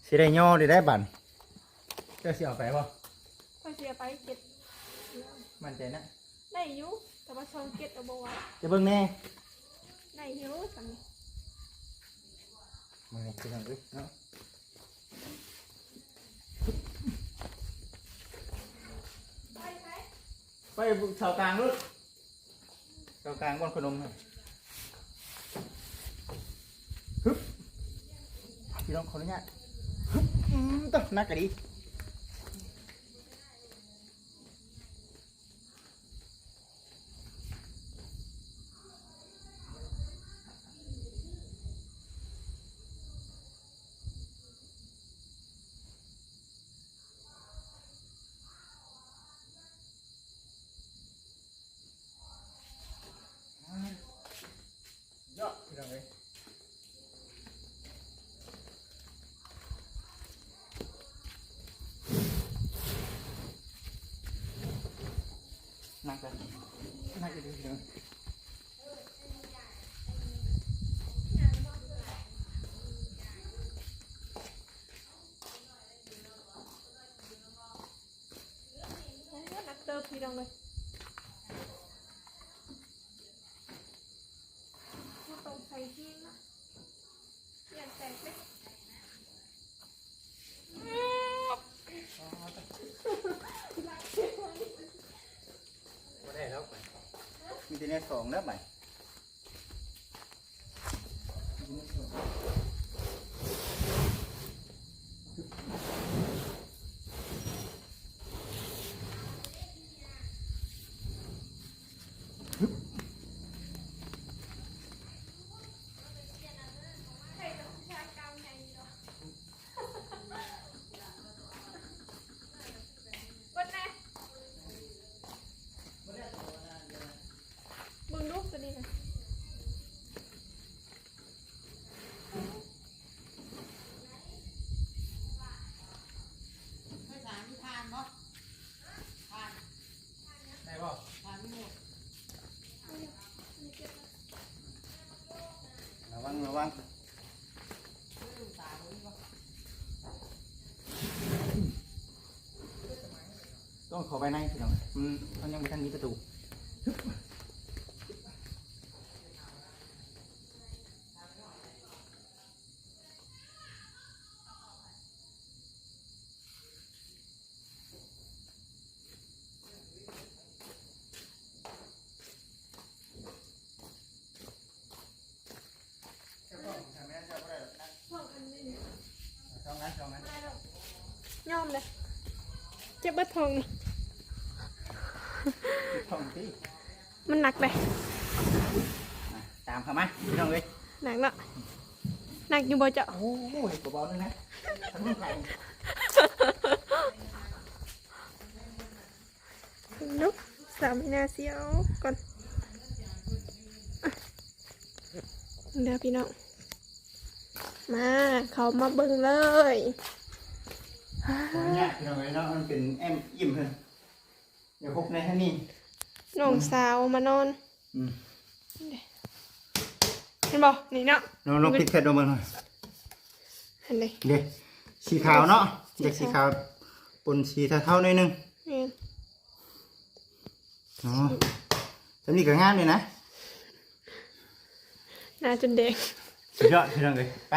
ຊິໄດ້ຍໍໄດ້ໄດ໋ບັດ. ເຈົ້າຊິເອົາໄປບໍ່? ຂ້ອຍຊິເອົາໄປເກັບ. ໝັ້ນໃຈນະ? ໄດ້ຢູ່ ແຕ່ວ່າສອງເຈັດເອົາບໍ່ໄຫວ. ຈະເບິ່ງແດ່. ໄດ້ຢູ່ສ່ຳນີ້. ມານີ້ ພີ່ນ້ອງເອີຍເນາະ. ໄປ ໄປ ໄປເສົາກາງໂລດ. ເສົາກາງບ່ອນຂະໜົມຫັ້ນ. ຮຶບ ພີ່ນ້ອງ ຂໍອະນຸຍາດ. ຮຶບ ອືມ ໂຕ ໜັກກະດີ. ໂ โอ้ หนักเติบพี่น้องเอ้ย บ่ต้องใส่แฮงนะ ย่านแตกเด้ บ่ได้แล้ว มีแต่แนวสองแล้วบัด เบิ่งดูตัวนี้นะ ได้บ่ ระวัง ระวัง ต้องเข้าไปในพี่น้อง มัน มันยังบ่ทันมีประตู ยอมเลย เจ็บเบิดท้องนี่ ท้องติ มันหนักเลย ตามเข้ามาพี่น้องเอ้ย หนักเนาะ หนักอยู่บ่เจ้า โอ้ย บ่เบาเลยนะ เนาะ สาวมีนาสิเอาก่อน เด้อพี่น้อง มา เข้ามาเบิ่งเลย ขออนุญาตพี่น้องเอ้ยเนาะ มันเป็นแอมอิ่มเพิ่น เดี๋ยวพกในให้นี่ น้องสาวมานอน อืม เห็นบ่ นี่เนาะ ลอง ลองปิดแฟลชดูเบิ่งหน่อย หั้นเด้ เด้ สีขาวเนาะ สีขาว อยากสีขาวปนสีเทาๆหน่อยหนึ่ง แม่น อ๋อ แบบนี้ก็งามเลยนะ หน้าจนแดง สุดยอดพี่น้องเอ้ย ไป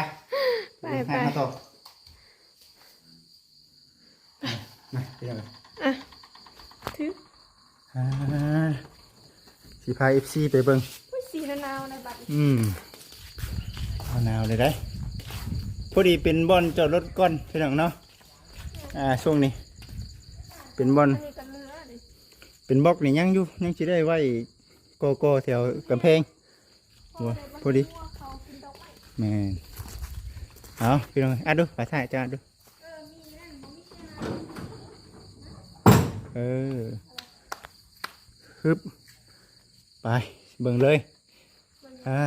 ไป ไป หาต่อ มา พี่น้องเอ้ย อ่ะ ถือ อ่า สิพา เอฟซี ไปเบิ่ง อุ้ย สีหนาวๆ นะบัดนี้ อืม หนาวเลยได้ พอดีเป็นบ่อนจอดรถก่อนพี่น้องเนาะ อ่า ช่วงนี้ เป็นบ่อน อันนี้ก็เหลือนี่ เป็นบล็อกนี่ยังอยู่ ยังสิได้ไว้ก่อๆแถวกำแพง โอ้ย พอดี แม่น เอาพี่น้อง อัดดู ไปถ่ายจ้า อัดดู เออ มีนั่นบ่มีแค่นั้น เออ ฮึบ ไป เบิ่งเลย เบิ่ง อ่า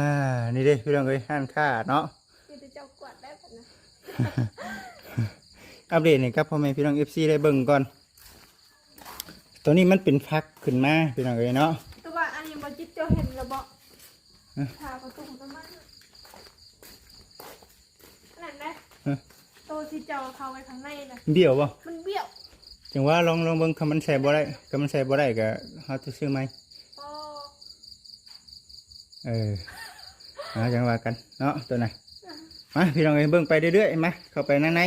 นี่เด้พี่น้องเอ้ย ร้านค้าเนาะ มีแต่เจ้ากวาดได้บัดนะ อัปเดตให้กับพ่อแม่พี่น้อง เอฟซี ได้เบิ่งก่อน ตอนนี้มันเป็นผักขึ้นมาพี่น้องเอ้ยเนาะ แต่ว่าอันนี้บ่จิตเจ้าเห็นแล้วบ่ ฮะ ผ้าประตูมัน อันนั้นนะ ฮะ โตที่เจ้าเข้าไปข้างในนะ เบี้ยวบ่ มันเบี้ยว จังว่าลอง ลองเบิ่ง คันมันใส่บ่ได้ คันมันใส่บ่ได้ก็เฮาต้องซื้อใหม่ อ๋อ เออ เอาจังว่ากันเนาะ ตัวนั้น มาพี่น้องเอ้ย เบิ่งไปเรื่อยๆ มา เข้าไปข้างใน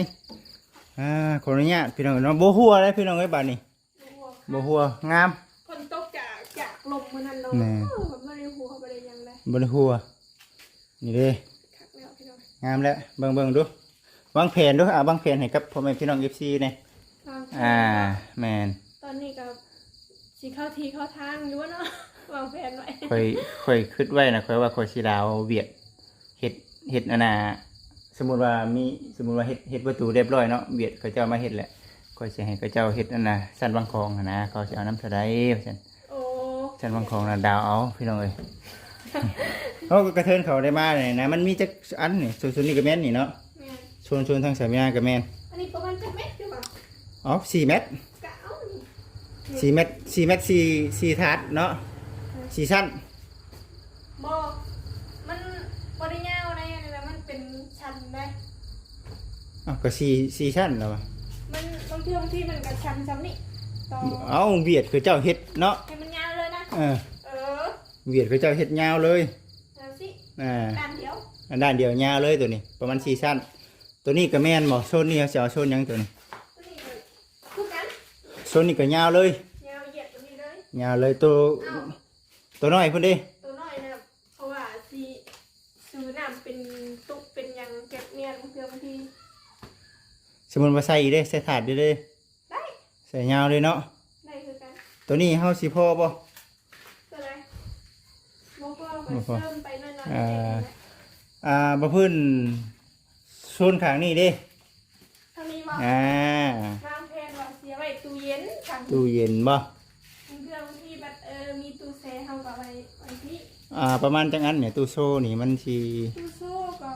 อ่า ขออนุญาตพี่น้องเนาะ บ่หัวเลยพี่น้องเอ้ย บาดนี้ บ่หัว บ่หัว งาม ฝนตกจาก จากลมมื้อนั้นเนาะ แม่น เออ บ่ได้หัว บ่ได้หยังเลย บ่ได้หัว นี่เด้ คักแล้วพี่น้อง งามแล้ว เบิ่งๆดู วางแผนดู อ่า วางแผนให้กับพ่อแม่พี่น้อง เอฟซี แหน่ วางแผน อ่า แม่น ตอนนี้ก็สิเข้าที่เข้าทางอยู่เนาะ วางแผนไว้ ข้อย ข้อยคิดไว้นะ ข้อยว่าข้อยสิดาวเวียด เฮ็ด เฮ็ดอันน่ะ สมมุติว่ามี สมมุติว่าเฮ็ด เฮ็ดประตูเรียบร้อยเนาะ เวียดเขาเจ้ามาเฮ็ดแหละ ข้อยสิให้เขาเจ้าเฮ็ดอันน่ะ ชั้นวางของหั้นนะ เขาสิเอานำเท่าใดว่าซั่น โอ้ ชั้นวางของน่ะดาวเอา พี่น้องเอ้ย เฮาก็กระเทินเขาได้มานี่นะ มันมีจักอันนี่ ส่วน ส่วนนี้ก็แม่นนี่เนาะ แม่น ส่วน ส่วนทางสามย่าก็แม่น อันนี้ประมาณจักเมตรอยู่บ่ อ๋อ สี่เมตร กะเอานี่ สี่เมตร สี่เมตร สี่ สี่ถาดเนาะ เออ ສີ່ຊັ້ນ? ບໍ່ ມັນບໍ່ໄດ້ຍາວໃດ໋ ອັນນີ້ນະ ມັນເປັນຊັ້ນໃດ໋. ອ້າວ ກໍສີ່ ສີ່ຊັ້ນແລ້ວວະ. ມັນ ບາງເທື່ອ ບາງທີມັນກໍຊັ້ນສ່ຳນີ້ ຕໍ່ ເອົ້າ ວຽດຄືເຈົ້າເຮັດເນາະ ໃຫ້ມັນຍາວເລີຍນະ. ເອີ ເອີ ວຽດຄືເຈົ້າເຮັດຍາວເລີຍ ເອົາຊິ ອ່າ ດ້ານດຽວ ດ້ານດຽວຍາວເລີຍ. ໂຕນີ້ປະມານສີ່ຊັ້ນ. ໂຕນີ້ກໍແມ່ນບໍ່? ໂຊນນີ້ເຮົາຊິເອົາໂຊນຫຍັງໂຕນີ້? ໂຕນີ້ກໍຄືກັນ ໂຊນນີ້ກໍຍາວເລີຍ ຍາວຢຽດໂຕນີ້ເລີຍ ຍາວເລີຍ. ໂຕ ເອົ້າ ໂຕນ້ອຍພຸ້ນເດ້? ໂຕນ້ອຍນະ ເພາະວ່າຊິຊື້ນ້ຳເປັນຕຸກເປັນຫຍັງເກັບເມຍບາງເທື່ອບາງທີ. ສົມມຸດວ່າໃສ່ອີກເດ້ ໃສ່ຖາດອີກເດ້? ໄດ້ ໃສ່ຍາວເລີຍເນາະ ໄດ້ຄືກັນ. ໂຕນີ້ເຮົາຊິພໍບໍ່? ໂຕໃດ? ບໍ່ພໍ ບໍ່ພໍ ເສີມໄປໜ້ອຍໆ ອ່າ ເອງ. ອ່າ ບໍ່ພື້ນ ໂຊນຂ້າງນີ້ເດ້? ທາງນີ້ບໍ່? ອ່າ ວາງແຜນວ່າຊິໄວ້ຕູ້ເຢັນ ຕູ້ເຢັນບໍ່? ບາງເທື່ອບາງທີບັດ ເອີ ມີຕູ້ແຊ່ເຮົາກໍໄວ້ ໄວ້ທີ່ ອ່າ ປະມານຈັກອັນນີ້? ຕູ້ໂຊນີ້ມັນຊິ ຕູ້ໂຊກໍ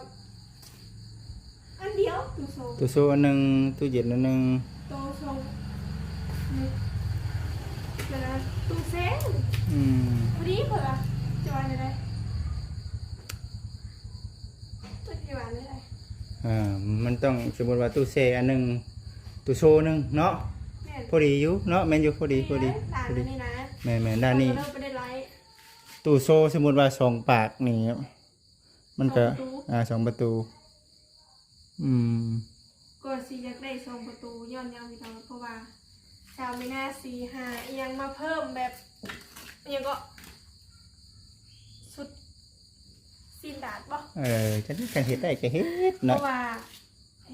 ອັນດຽວ ຕູ້ໂຊ ຕູ້ໂຊອັນໜຶ່ງ ຕູ້ເຢັນອັນໜຶ່ງ ໂຕໂຊ ນີ້ ເປັນຕູ້ແຊ່ ອືມ ພໍດີເພິ່ນວ່າ ຈະວ່າແນວໃດ? ເພິ່ນຊິວ່າແນວໃດ? ເອີ ມັນຕ້ອງ ສົມມຸດວ່າຕູ້ແຊ່ອັນໜຶ່ງ ຕູ້ໂຊໜຶ່ງເນາະ ແມ່ນ ພໍດີຢູ່ເນາະ. ແມ່ນຢູ່ ພໍດີ ພໍດີ ພໍດີ ແມ່ນໆ ດ້ານນີ້ ເຮົາກໍເລີຍບໍ່ໄດ້ໄລ່. ຕູ້ໂຊສົມມຸດວ່າສອງປາກນີ້ ມັນກໍ ສອງປະຕູ ອ່າ ສອງປະຕູ ອືມ ກໍຊິຢາກໄດ້ສອງປະຕູ ຍ້ອນຫຍັງພີ່ນ້ອງ? ເພາະວ່າຊາວມີນາຊິຫາອີ່ຫຍັງມາເພີ່ມ ແບບ ອີ່ຫຍັງເກາະ ຊຸດຊີ້ນດາດບໍ່? ເອີ ຄັນ ຄັນເຮັດໄດ້ກໍເຮັດເນາະ ເພາະວ່າ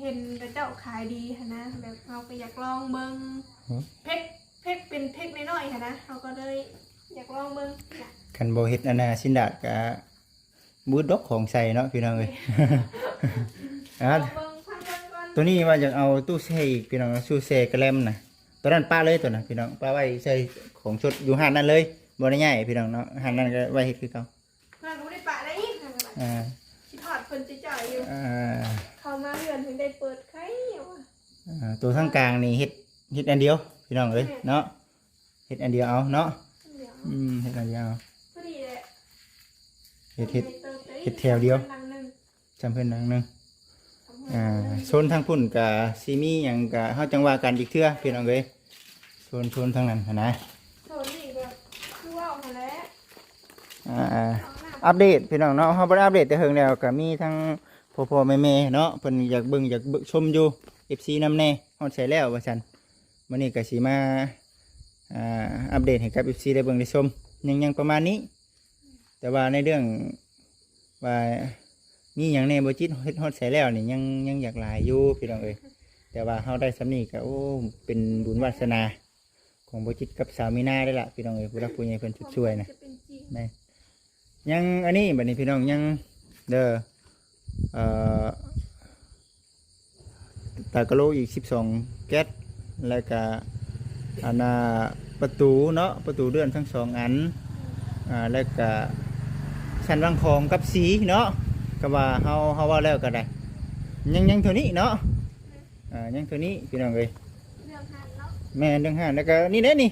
ເຫັນເຂົາເຈົ້າຂາຍດີຫັ້ນນະ ແບບເຮົາກໍຢາກລອງເບິ່ງ ເພັກ ເພັກເປັນເພັກນ້ອຍໆຫັ້ນນະ ເຮົາກໍເລີຍຢາກລອງເບິ່ງນະ. ຄັນບໍ່ເຮັດອັນນ່າຊີ້ນດາດກໍ ບູດດອກຂອງໃສ່ເນາະພີ່ນ້ອງເອີຍ. ອ່າ ລອງເບິ່ງ ຟັງເບິ່ງກ່ອນ. ໂຕນີ້ວ່າຢາກເອົາຕູ້ແຊ່ອີກພີ່ນ້ອງ ຕູ້ແຊ່ກະແລັມນະ. ໂຕນັ້ນປະເລີຍໂຕນັ້ນພີ່ນ້ອງ ປະໄວ້ໃສ່ຂອງສົດຢູ່ຮ້ານນັ້ນເລີຍ ບໍ່ໄດ້ຍ້າຍພີ່ນ້ອງເນາະ. ຮ້ານນັ້ນກໍໄວ້ເຮັດຄືເກົ່າ. ເພິ່ນກໍບໍ່ໄດ້ປະໄດ້ອີກ ອ່າ ຄິດຮອດເພິ່ນຈ່ອຍໆຢູ່ ອ່າ ເຂົ້າມາເຮືອນເພິ່ນໄດ້ເປີດໄຂວ່າ. ອ່າ ໂຕທາງກາງນີ້ເຮັດ ເຮັດອັນດຽວພີ່ນ້ອງເອີຍ ແມ່ນ ເນາະ. ເຮັດອັນດຽວເອົາເນາະ ອັນດຽວ ອືມ ເຮັດອັນດຽວເອົາ ພໍດີແຫຼະ ເຮັດ ເຮັດ ເຮັດແຖວດຽວ ຊຳເຮືອນຫຼັງໜຶ່ງ ຊຳເຮືອນຫຼັງໜຶ່ງ ຊຳເຮືອນຫຼັງໜຶ່ງ. ອ່າ ໂຊນທາງພຸ້ນກະຊິມີຫຍັງກະເຮົາຈັ່ງວ່າກັນອີກເທື່ອພີ່ນ້ອງເອີຍ. ໂຊນ ໂຊນທາງນັ້ນຫັ້ນນະ ໂຊນນີ້ກໍຄືເວົ້າຫັ້ນແຫຼະ. ອ່າ ອັບເດດພີ່ນ້ອງເນາະ ເຮົາບໍ່ໄດ້ອັບເດດແຕ່ເຫິງແລ້ວ ກະມີທັງພໍ່ໆແມ່ໆເນາະ ເພິ່ນຢາກເບິ່ງຢາກເບິ່ງຊົມຢູ່ ເອັຟຊີນຳແດ່ ຮອດໃສແລ້ວວ່າຊັ້ນ. ມື້ນີ້ກໍຊິມາ ອ່າ ອັບເດດໃຫ້ກັບເອັຟຊີໄດ້ເບິ່ງໄດ້ຊົມ ຍັງ ຍັງປະມານນີ້. ແຕ່ວ່າໃນເລື່ອງວ່າມີຫຍັງແດ່ ບໍ່ຈິດເຮັດຮອດໃສແລ້ວນີ້ ຍັງ ຍັງຢາກຫຼາຍຢູ່ພີ່ນ້ອງເອີຍ. ແຕ່ວ່າເຮົາໄດ້ສ່ຳນີ້ກໍ ໂອ້ ເປັນບຸນວາສະໜາຂອງບໍ່ຈິດກັບສາວມີນາໄດ້ລະພີ່ນ້ອງເອີຍ ຜູ້ຫຼັກຜູ້ໃຫຍ່ເພິ່ນຊ່ວຍນະ. ແມ່ນ ຍັງອັນນີ້ບັດນີ້ພີ່ນ້ອງ ຍັງເດີ ເອີ ຕາກະໂລອີກສິບສອງແກັດ ແລ້ວກະອັນນ່າປະຕູເນາະ ປະຕູເລື່ອນທັງສອງອັນ ອ່າ ແລ້ວກະຊັ້ນວາງຂອງກັບສີເນາະ. ກໍວ່າເຮົາ ເຮົາເວົ້າແລ້ວກໍໄດ້ ຍັງ ຍັງເທົ່ານີ້ເນາະ ອ່າ ຍັງເທົ່ານີ້ພີ່ນ້ອງເອີຍ. ເລື່ອງຮ້ານເນາະ ແມ່ນ ເລື່ອງຮ້ານ ແລ້ວກໍນີ້ແຫຼະນີ້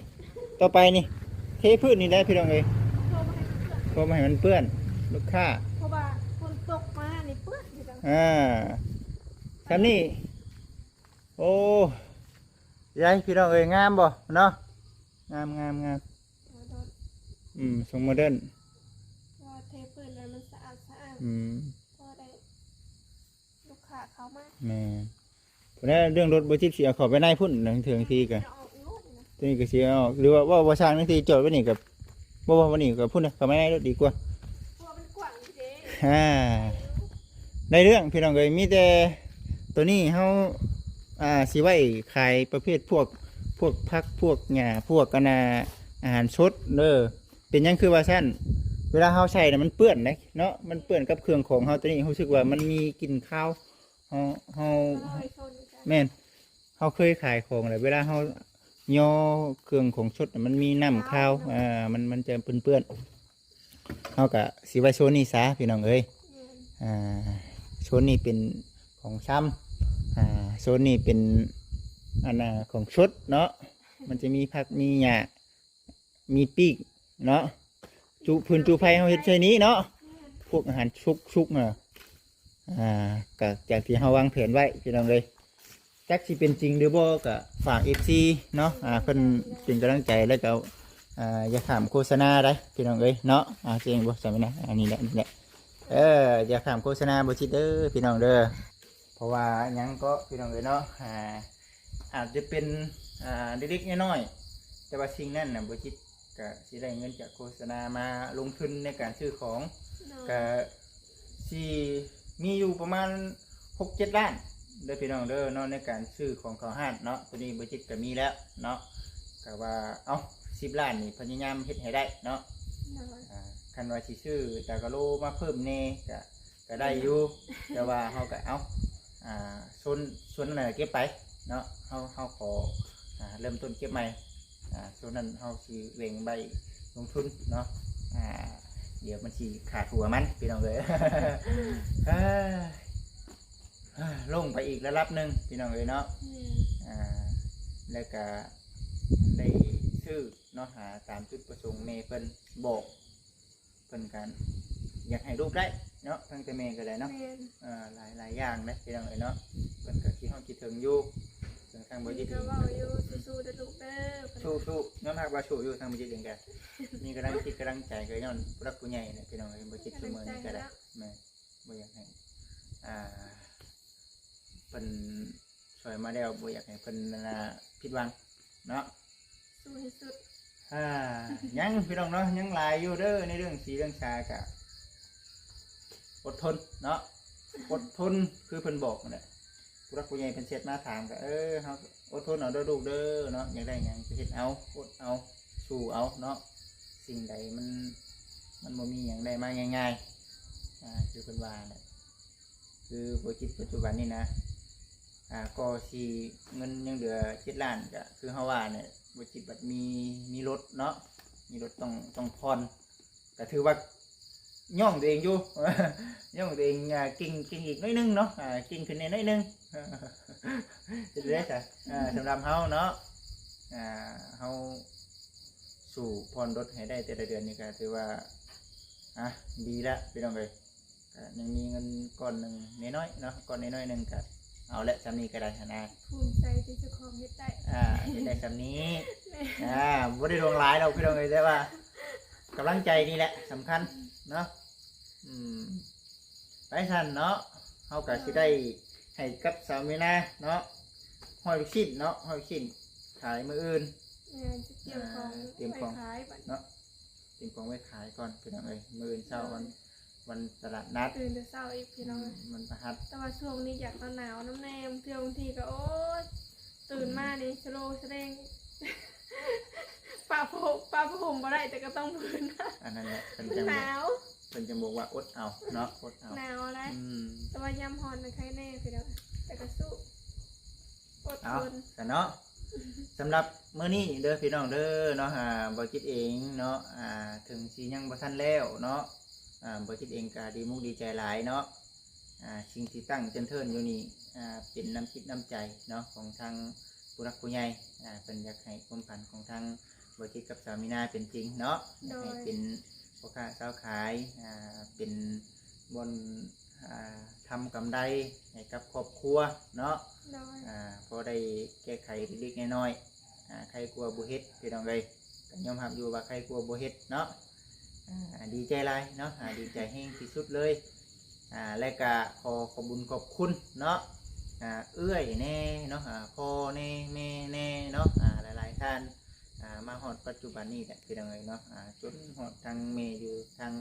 ຕໍ່ໄປນີ້ ເທພື້ນນີ້ແຫຼະພີ່ນ້ອງເອີຍ ເພາະບໍ່ໃຫ້ມັນເປື້ອນ ເພາະບໍ່ໃຫ້ມັນເປື້ອນລູກຄ້າ ເພາະວ່າຝົນຕົກມານີ້ເປື້ອນພີ່ນ້ອງ. ອ່າ ຊ່ຳນີ້ ໂອ້ ຍາຍ ພີ່ນ້ອງເອີຍ ງາມບໍ່ເນາະ? ງາມ ງາມ ງາມ ໂມເດີນ ອືມ ຊົງໂມເດີນ ວ່າເທພື້ນແລ້ວມັນສະອາດສະອ້ານ ອືມ ພໍໄດ້ລູກຄ້າເຂົ້າມາ ແມ່ນ. ພຸ້ນແຫຼະ ເລື່ອງລົດບໍ່ຈິດຊິເອົາເຂົ້າໄປໃນພຸ້ນ ເຖິງທີ່ກໍ ຈະອອກຢູ່ນີ້ນະ ຕົວນີ້ກໍຊິເອົາອອກ ຫຼືວ່າ ວ່າ ວ່າຊ່າງນັ້ນທີ່ຈອດໄວ້ນີ້ກໍ ບໍ່ ບໍ່ ວ່ານີ້ກໍພຸ້ນນະ ເຂົ້າມາໃນລົດດີກວ່າ ເພາະວ່າມັນກວ້າງເດ້. ອ່າ ໄດ້ເລື່ອງພີ່ນ້ອງເອີຍ ມີແຕ່ຕົວນີ້ເຮົາ ອ່າ ຊິໄວ້ຂາຍປະເພດພວກ ພວກຜັກ ພວກຫຍ້າ ພວກອັນນ່າ ອາຫານສົດເດີ. ເປັນຫຍັງຄືວ່າຊັ້ນ? ເວລາເຮົາໃສ່ນະ ມັນເປື້ອນເດ້ເນາະ ມັນເປື້ອນກັບເຄື່ອງຂອງເຮົາ ຕົວນີ້ຮູ້ສຶກວ່າມັນມີກິ່ນຄາວ. ເຮົາ ເຮົາ ແມ່ນ ເຮົາເຄີຍຂາຍຂອງແລ້ວ ເວລາເຮົາຍໍເຄື່ອງຂອງສົດ ມັນມີນ້ຳຄາວ ອ່າ ມັນ ມັນຈະເປື້ອນໆ. ເຮົາກະຊິໄວ້ໂຊນນີ້ຊະພີ່ນ້ອງເອີຍ. ອ່າ ໂຊນນີ້ເປັນຂອງຊຳ ອ່າ ໂຊນນີ້ເປັນອັນນ່າຂອງສົດເນາະ ມັນຈະມີຜັກ ມີຫຍ້າ ມີປີກເນາະ. ຈຸຟືນຈຸໄຟເຮົາເຮັດໃສ່ນີ້ເນາະ ພວກອາຫານສຸກໆ ນະ ອ່າ ກະຈາກທີ່ເຮົາວາງແຜນໄວ້ພີ່ນ້ອງເອີຍ ຈັກຊິເປັນຈິງຫຼືບໍ່ ກະຝາກເອັຟຊີເນາະ ອ່າ ເພິ່ນເປັນກຳລັງໃຈ ແລ້ວກະ ອ່າ ຢ່າຂ້າມໂຄສະນາໄດ໋ພີ່ນ້ອງເອີຍເນາະ ອ່າ ເຈັງບໍ່ ສາມີນະ ອັນນີ້ແຫຼະ ນີ້ແຫຼະ ເອີ ຢ່າຂ້າມໂຄສະນາບໍ່ຈິດເດີພີ່ນ້ອງເດີ ເພາະວ່າຫຍັງເກາະພີ່ນ້ອງເອີຍເນາະ ອ່າ ອາດຈະເປັນ ອ່າ ເລັກໆນ້ອຍໆ ແຕ່ວ່າສິ່ງນັ້ນນະບໍ່ຈິດກະຊິໄດ້ເງິນຈາກໂຄສະນາມາລົງທຶນໃນການຊື້ຂອງ ໂດຍ ກະຊິມີຢູ່ປະມານຫົກເຈັດລ້ານເດີພີ່ນ້ອງເດີເນາະ ໃນການຊື້ຂອງເຂົ້າຮ້ານເນາະ ໂຕນີ້ບໍ່ຈິດກະມີແລ້ວເນາະ ກະວ່າ ເອົ້າ ສິບລ້ານນີ້ພະຍາຍາມເຮັດໃຫ້ໄດ້ເນາະ ໂດຍ ອ່າ ຄັນວ່າຊິຊື້ຕາກະໂລມາເພີ່ມແດ່ກະ ກະໄດ້ຢູ່ ແຕ່ວ່າເຮົາກະເອົາ ອ່າ ສ່ວນ ສ່ວນນັ້ນເກັບໄປເນາະ ເຮົາ ເຮົາຂໍ ອ່າ ເລີ່ມຕົ້ນເກັບໃໝ່ ອ່າ ສ່ວນນັ້ນເຮົາຊິແບ່ງໄວ້ລົງທຶນເນາະ ອ່າ ດຽວມັນຊິຂາດຫົວມັນພີ່ນ້ອງເອີຍ ອ່າ ລົງໄປອີກລະດັບໜຶ່ງພີ່ນ້ອງເອີຍເນາະ ແມ່ນ ອ່າ ແລ້ວກະໄດ້ຊື້ເນາະ ຫາຕາມຈຸດປະສົງແມ່ເພິ່ນບອກ ເພິ່ນກະຢາກໃຫ້ລູກໄດ້ເນາະ ທັງແຕ່ແມ່ກະໄດ້ເນາະ ແມ່ນ ເອີ ຫຼາຍ ຫຼາຍຢ່າງເດ້ພີ່ນ້ອງເອີຍເນາະ ເພິ່ນກະຄິດຮອດຄິດເຖິງຢູ່ ເຖິງທາງບໍ່ຈິດເອງກະເວົ້າຢູ່ ສູ້ໆເດີລູກເດີ ສູ້ໆ ຍອມຮັບວ່າສູ້ຢູ່ ທາງບໍ່ຈິດເອງກະມີກຳລັງຈິດກຳລັງໃຈ ກະຍ້ອນຜູ້ຫຼັກຜູ້ໃຫຍ່ແຫຼະພີ່ນ້ອງເອີຍ ບໍ່ຈິດຊຸມື້ນີ້ກະໄດ້ ກຳລັງໃຈເນາະ ແມ່ນ ບໍ່ຢາກໃຫ້ ອ່າ ເພິ່ນຊ່ອຍມາແລ້ວ ບໍ່ຢາກໃຫ້ເພິ່ນ ອັນນ່າ ຜິດຫວັງເນາະ ສູ້ໃຫ້ສຸດ ອ່າ ຍັງພີ່ນ້ອງເນາະ ຍັງຫຼາຍຢູ່ເດີ ໃນເລື່ອງສີເລື່ອງສາກະ ອົດທົນເນາະ ອົດທົນຄືເພິ່ນບອກນັ້ນແຫຼະ ຜູ້ຫຼັກຜູ້ໃຫຍ່ເພິ່ນແຊັດມາຖາມກະ ເອີ ເຮົາອົດທົນເອົາເດີລູກເດີເນາະ ຢາກໄດ້ຫຍັງກະເຮັດເອົາ ອົດເອົາ ສູ້ເອົາເນາະ ສິ່ງໃດມັນ ມັນບໍ່ມີຫຍັງໄດ້ມາງ່າຍໆ ອ່າ ຄືເພິ່ນວ່ານັ້ນແຫຼະ ຄືບໍ່ຈິດປັດຈຸບັນນີ້ນະ ອ່າ ກໍຊິເງິນຍັງເຫຼືອເຈັດລ້ານ ກະຄືເຮົາວ່າແຫຼະ ບໍ່ຈິດບັດມີ ມີລົດເນາະ ມີລົດຕ້ອງ ຕ້ອງຜ່ອນ ກະຖືວ່າຍ້ອງຕົວເອງຢູ່ ຍ້ອງຕົວເອງ ອ່າ ເກັ່ງ ເກັ່ງອີກໜ້ອຍໜຶ່ງເນາະ ອ່າ ເກັ່ງຂຶ້ນແດ່ໜ້ອຍໜຶ່ງ ເຮັດໄດ້ຊະ ອ່າ ສຳລັບເຮົາເນາະ ອ່າ ເຮົາສູ້ຜ່ອນລົດໃຫ້ໄດ້ແຕ່ລະເດືອນນີ້ກະຖືວ່າ ອ່າ ດີລະພີ່ນ້ອງເອີຍ ກະຍັງມີເງິນກ້ອນໜຶ່ງນ້ອຍໆເນາະ ກ້ອນນ້ອຍໆໜຶ່ງກະເອົາແຫຼະ ສ່ຳນີ້ກະໄດ້ຫັ້ນນະ ພູມໃຈທີ່ເຈົ້າຂອງເຮັດໄດ້ ອ່າ ເຮັດໄດ້ສ່ຳນີ້ ແມ່ນ ອ່າ ບໍ່ໄດ້ຫຼວງຫຼາຍດອກພີ່ນ້ອງເອີຍ ແຕ່ວ່າກຳລັງໃຈນີ້ແຫຼະສຳຄັນເນາະ ອືມ ໄປຊັ້ນເນາະ ເຮົາກະຊິໄດ້ໃຫ້ກັບສາວມີນາເນາະ ຮ້ອຍລູກຊິ້ນເນາະ ຮ້ອຍລູກຊິ້ນ ຂາຍມື້ອື່ນ ແມ່ນ ຊິຕຽມຂອງ ອ່າ ຕຽມຂອງໄວ້ຂາຍບັດນີ້ ເນາະ ຕຽມຂອງໄວ້ຂາຍກ່ອນພີ່ນ້ອງເອີຍ ມື້ອື່ນເຊົ້າ ໂດຍ ວັນ ວັນຕະຫຼາດນັດ ຕື່ນແຕ່ເຊົ້າອີກພີ່ນ້ອງ ອືມ ວັນພະຫັດ ແຕ່ວ່າຊ່ວງນີ້ຢາກໜາວໆນຳແດ່ ບາງເທື່ອບາງທີກະ ໂອ້ຍ ຕື່ນມານີ້ສະໂລສະເດງ ປະຜ້າຫົ່ມ ປະຜ້າຫົ່ມບໍ່ໄດ້ ແຕ່ກະຕ້ອງຜືນ ອັນນັ້ນແຫຼະ ເພິ່ນຈັ່ງ ໜາວ ເພິ່ນຈັ່ງບອກວ່າອົດເອົາເນາະ ອົດເອົາ ໜາວໄດ໋ ອືມ ແຕ່ວ່າຍາມຮ້ອນນະໄຄແດ່ພີ່ນ້ອງ ແຕ່ກະສູ້ ອົດທົນ ເອົາ ຊັ້ນເນາະ ສຳລັບມື້ນີ້ເດີພີ່ນ້ອງເດີເນາະ ອ່າ ບໍ່ຈິດເອງເນາະ ອ່າ ເຖິງຊິຍັງບໍ່ທັນແລ້ວເນາະ ອ່າ ບໍ່ຈິດເອງກະດີມຸກດີໃຈຫຼາຍເນາະ ອ່າ ສິ່ງທີ່ຕັ້ງເຕີນເທີນຢູ່ນີ້ ອ່າ ເປັນນ້ຳຈິດນ້ຳໃຈເນາະ ຂອງທາງຜູ້ຫຼັກຜູ້ໃຫຍ່ ອ່າ ເພິ່ນຢາກໃຫ້ຄວາມຝັນຂອງທາງບໍ່ຈິດກັບສາວມີນາເປັນຈິງເນາະ ໂດຍ ຢາກໃຫ້ເປັນພໍ່ຄ້າຊາວຂາຍ ອ່າ ເປັນບ່ອນ ອ່າ ທຳກຳໄລໃຫ້ກັບຄອບຄົວເນາະ ໂດຍ ອ່າ ພໍໄດ້ແກ້ໄຂເລັກໆນ້ອຍໆ ອ່າ ໄຄກວ່າບໍ່ເຮັດ ພີ່ນ້ອງເອີຍ ກະຍອມຮັບຢູ່ວ່າໄຄກວ່າບໍ່ເຮັດເນາະ ອ່າ ດີໃຈຫຼາຍເນາະ ອ່າ ດີໃຈແຮງທີ່ສຸດເລີຍ ອ່າ ແລະກະຂໍຂອບບຸນຂອບຄຸນເນາະ ອ່າ ເອື້ອຍແດ່ເນາະ ອ່າ ພໍ່ແດ່ ແມ່ແດ່ເນາະ ອ່າ ຫຼາຍໆທ່ານ ອ່າ ມາຮອດປັດຈຸບັນນີ້ແຫຼະ ພີ່ນ້ອງເອີຍເນາະ ອ່າ ຈົນຮອດທາງແມ່ຢູ່ທາງ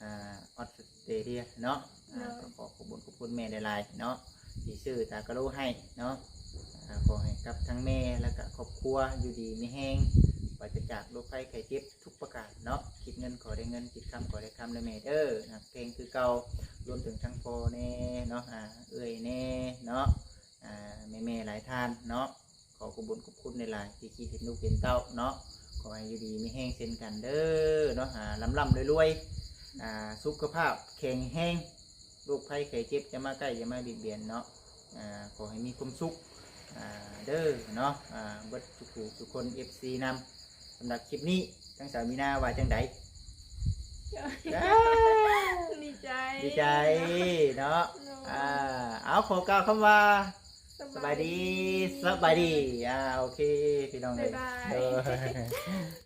ອ່າ ອອສເຕຣເລຍເນາະ ອ່າ ໂດຍ ກໍຂໍຂອບຄຸນຂອບຄຸນແມ່ຫຼາຍໆເນາະ ທີ່ຊື້ຕາກະໂລໃຫ້ເນາະ ອ່າ ຂໍໃຫ້ກັບທາງແມ່ ແລ້ວກະຄອບຄົວຢູ່ດີມີແຮງ ປາສະຈາກໂລກໄພໄຂ້ເຈັບທຸກປະການເນາະ ຄິດເງິນຂໍໄດ້ເງິນ ຄິດຄຳຂໍໄດ້ຄຳເດີແມ່ເດີ ຮັກແພງຄືເກົ່າ ລວມເຖິງທັງພໍ່ແດ່ເນາະ ອ່າ ເອື້ອຍແດ່ເນາະ ອ່າ ແມ່ໆຫຼາຍທ່ານເນາະ ຂໍຂອບບຸນຂອບຄຸນຫຼາຍໆ ທີ່ຄິດເຫັນລູກເຫັນເຕົ້າເນາະ ຂໍໃຫ້ຢູ່ດີມີແຮງເຊັ່ນກັນເດີເນາະ ອ່າ ລ່ຳໆລວຍໆ ອ່າ ສຸຂະພາບແຂງແຮງ ໂລກໄພໄຂ້ເຈັບຢ່າມາໃກ້ຢ່າມາບຽດບຽນເນາະ ອ່າ ຂໍໃຫ້ມີຄວາມສຸກ ອ່າ ເດີເນາະ ອ່າ ເບິດທຸກຜູ້ທຸກຄົນ ເອັຟຊີ ນຳ ສຳລັບຄລິບນີ້ ທາງສາວມີນາວ່າຈັ່ງໃດ? ອ່າ ດີໃຈ ດີໃຈເນາະ ໂດຍ ອ່າ ເອົາ ຂໍກ່າວຄຳວ່າ ສະບາຍດີ ສະບາຍດີ ສະບາຍດີ ອ່າ ໂອເຄ ພີ່ນ້ອງເອີຍ ບາຍບາຍ ໂດຍ